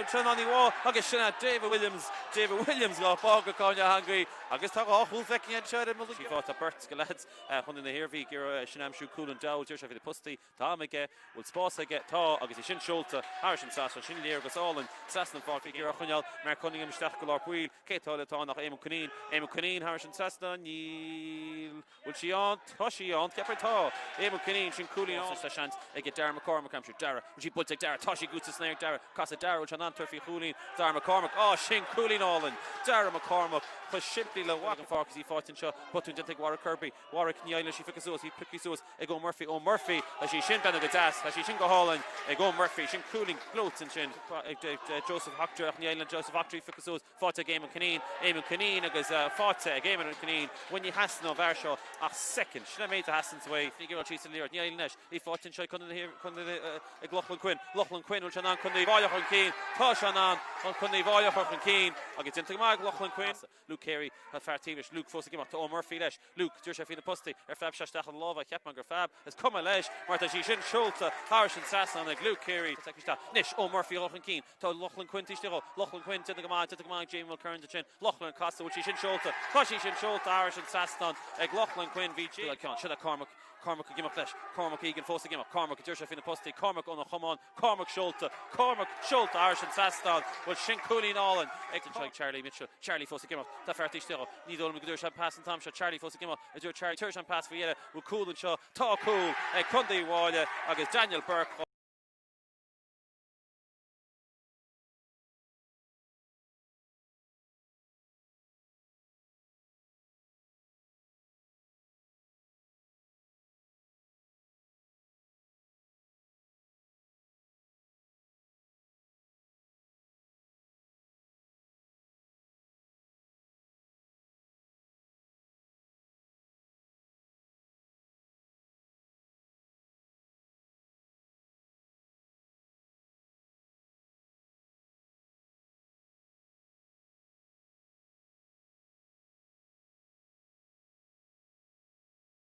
Sin an íomhá agus sin é David Williams. David Williams dhá bá go coirnéal na heangaí. Agus tá dhá chúl feicthe anseo ar an mBealach. Faighte beirt de leaids Chontae na hIarmhí ag iarraidh sin aimsiú cúl an diabhal. Deir sé faoi na postaí. Tá am aige, bhfuil spás aige? Tá, agus é sin seolta thairis an trasnán, sin léargas álainn trasna an pháirc ag iarraidh a choinneáil Mark Cunningham isteach go lár baill. Cé atá eile atá ann ach Éamonn Cunneen. Éamonn Cunneen thairis an trasnán, níl, bhfuil sí ann? Tá sí ann, ceapaim tá! Éamonn Cunneen, sin cúilín álainn. Tá seans ag Darragh McCormack aimsiú. Darragh, bhfuil sí buailte ag Darragh? Tá sí buailte san aer ag Darragh. Casadh Darragh, bhfuil sé in ann tabhairt faoi chúilín Darragh McCormack? Á, sin cúilín álainn! Darragh McCormack, chomh simplí le an pháirc is í faighte anseo. Botún déanta ag Warwick Kirby. Warwick, ní éiríonn leis í phiocadh suas, í pioctha suas ag Eoin Murphy, Eoin Murphy, tá sí sin beannaithe go deas, tá sí sin go hálainn ag Eoin Murphy, sin cúilín gleoite ansin ag Joseph Hoctor ach ní éiríonn le Joseph Hoctor í phiocadh suas, faighte ag Eamon Cunneen, Eamon Cunneen agus faighte ag Eamon Cunneen, bhuel ní theastaíonn ón bhfear seo ach soicind, sin an méid a theastaíonn uaidh. Ní ghearráil síos an liathróid, ní éiríonn leis, í faighte anseo ag Contae na hIar, Contae ag Lochlann Quinn, Lochlann Quinn, bhfuil sé in ann Contae Uíbh Fhailí a chur chun cinn, tá sé in ann Contae Uíbh Fhailí a chur chun cinn agus déanta go maith ag Lochlann Quinn. Luke Carey, tá fear taobh leis, Luke fós ag imeacht, tá Eoin Murphy leis, Luke, d'iarr sé faoi na postaí, ar phreab sé isteach ina lámha, cheap mé gur phreab, is cuma leis mar tá sí sin seolta thairis an trasnán ag Luke Carey. Tá isteach anois, Eoin Murphy a dhul chun cinn, tá Lochlann Quinn taobh istigh dhó, Lochlann Quinn, déanta go maith, déanta go maith ag Jamie Mulkerrins ansin, Lochlann casadh, bhfuil sí sin seolta, tá sí sin seolta thairis an trasnán ag Lochlann Quinn, bhí Jamie. Ceann, seo le Cormac. Cormac ag imeacht leis. Cormac Egan fós ag imeacht. Cormac, an dtabharfaidh sé faoi na postaí. Cormac óna chamán. Cormac seolta. Cormac seolta thairis an trasnán. Bhuel sin cúilín álainn ag anseo ag Charlie Mitchell. Charlie fós ag imeacht. Tá fear taobh istigh dhó. Ní dóigh liom go dtabharfaidh sé an pas an t-am seo. Charlie fós ag imeacht. An dtabharfaidh Charlie. Tabharfaidh sé an pas faoi dheireadh. Bhfuil cúl anseo? Tá cúl ag Contae Uíbh Fhailí agus Daniel Burke.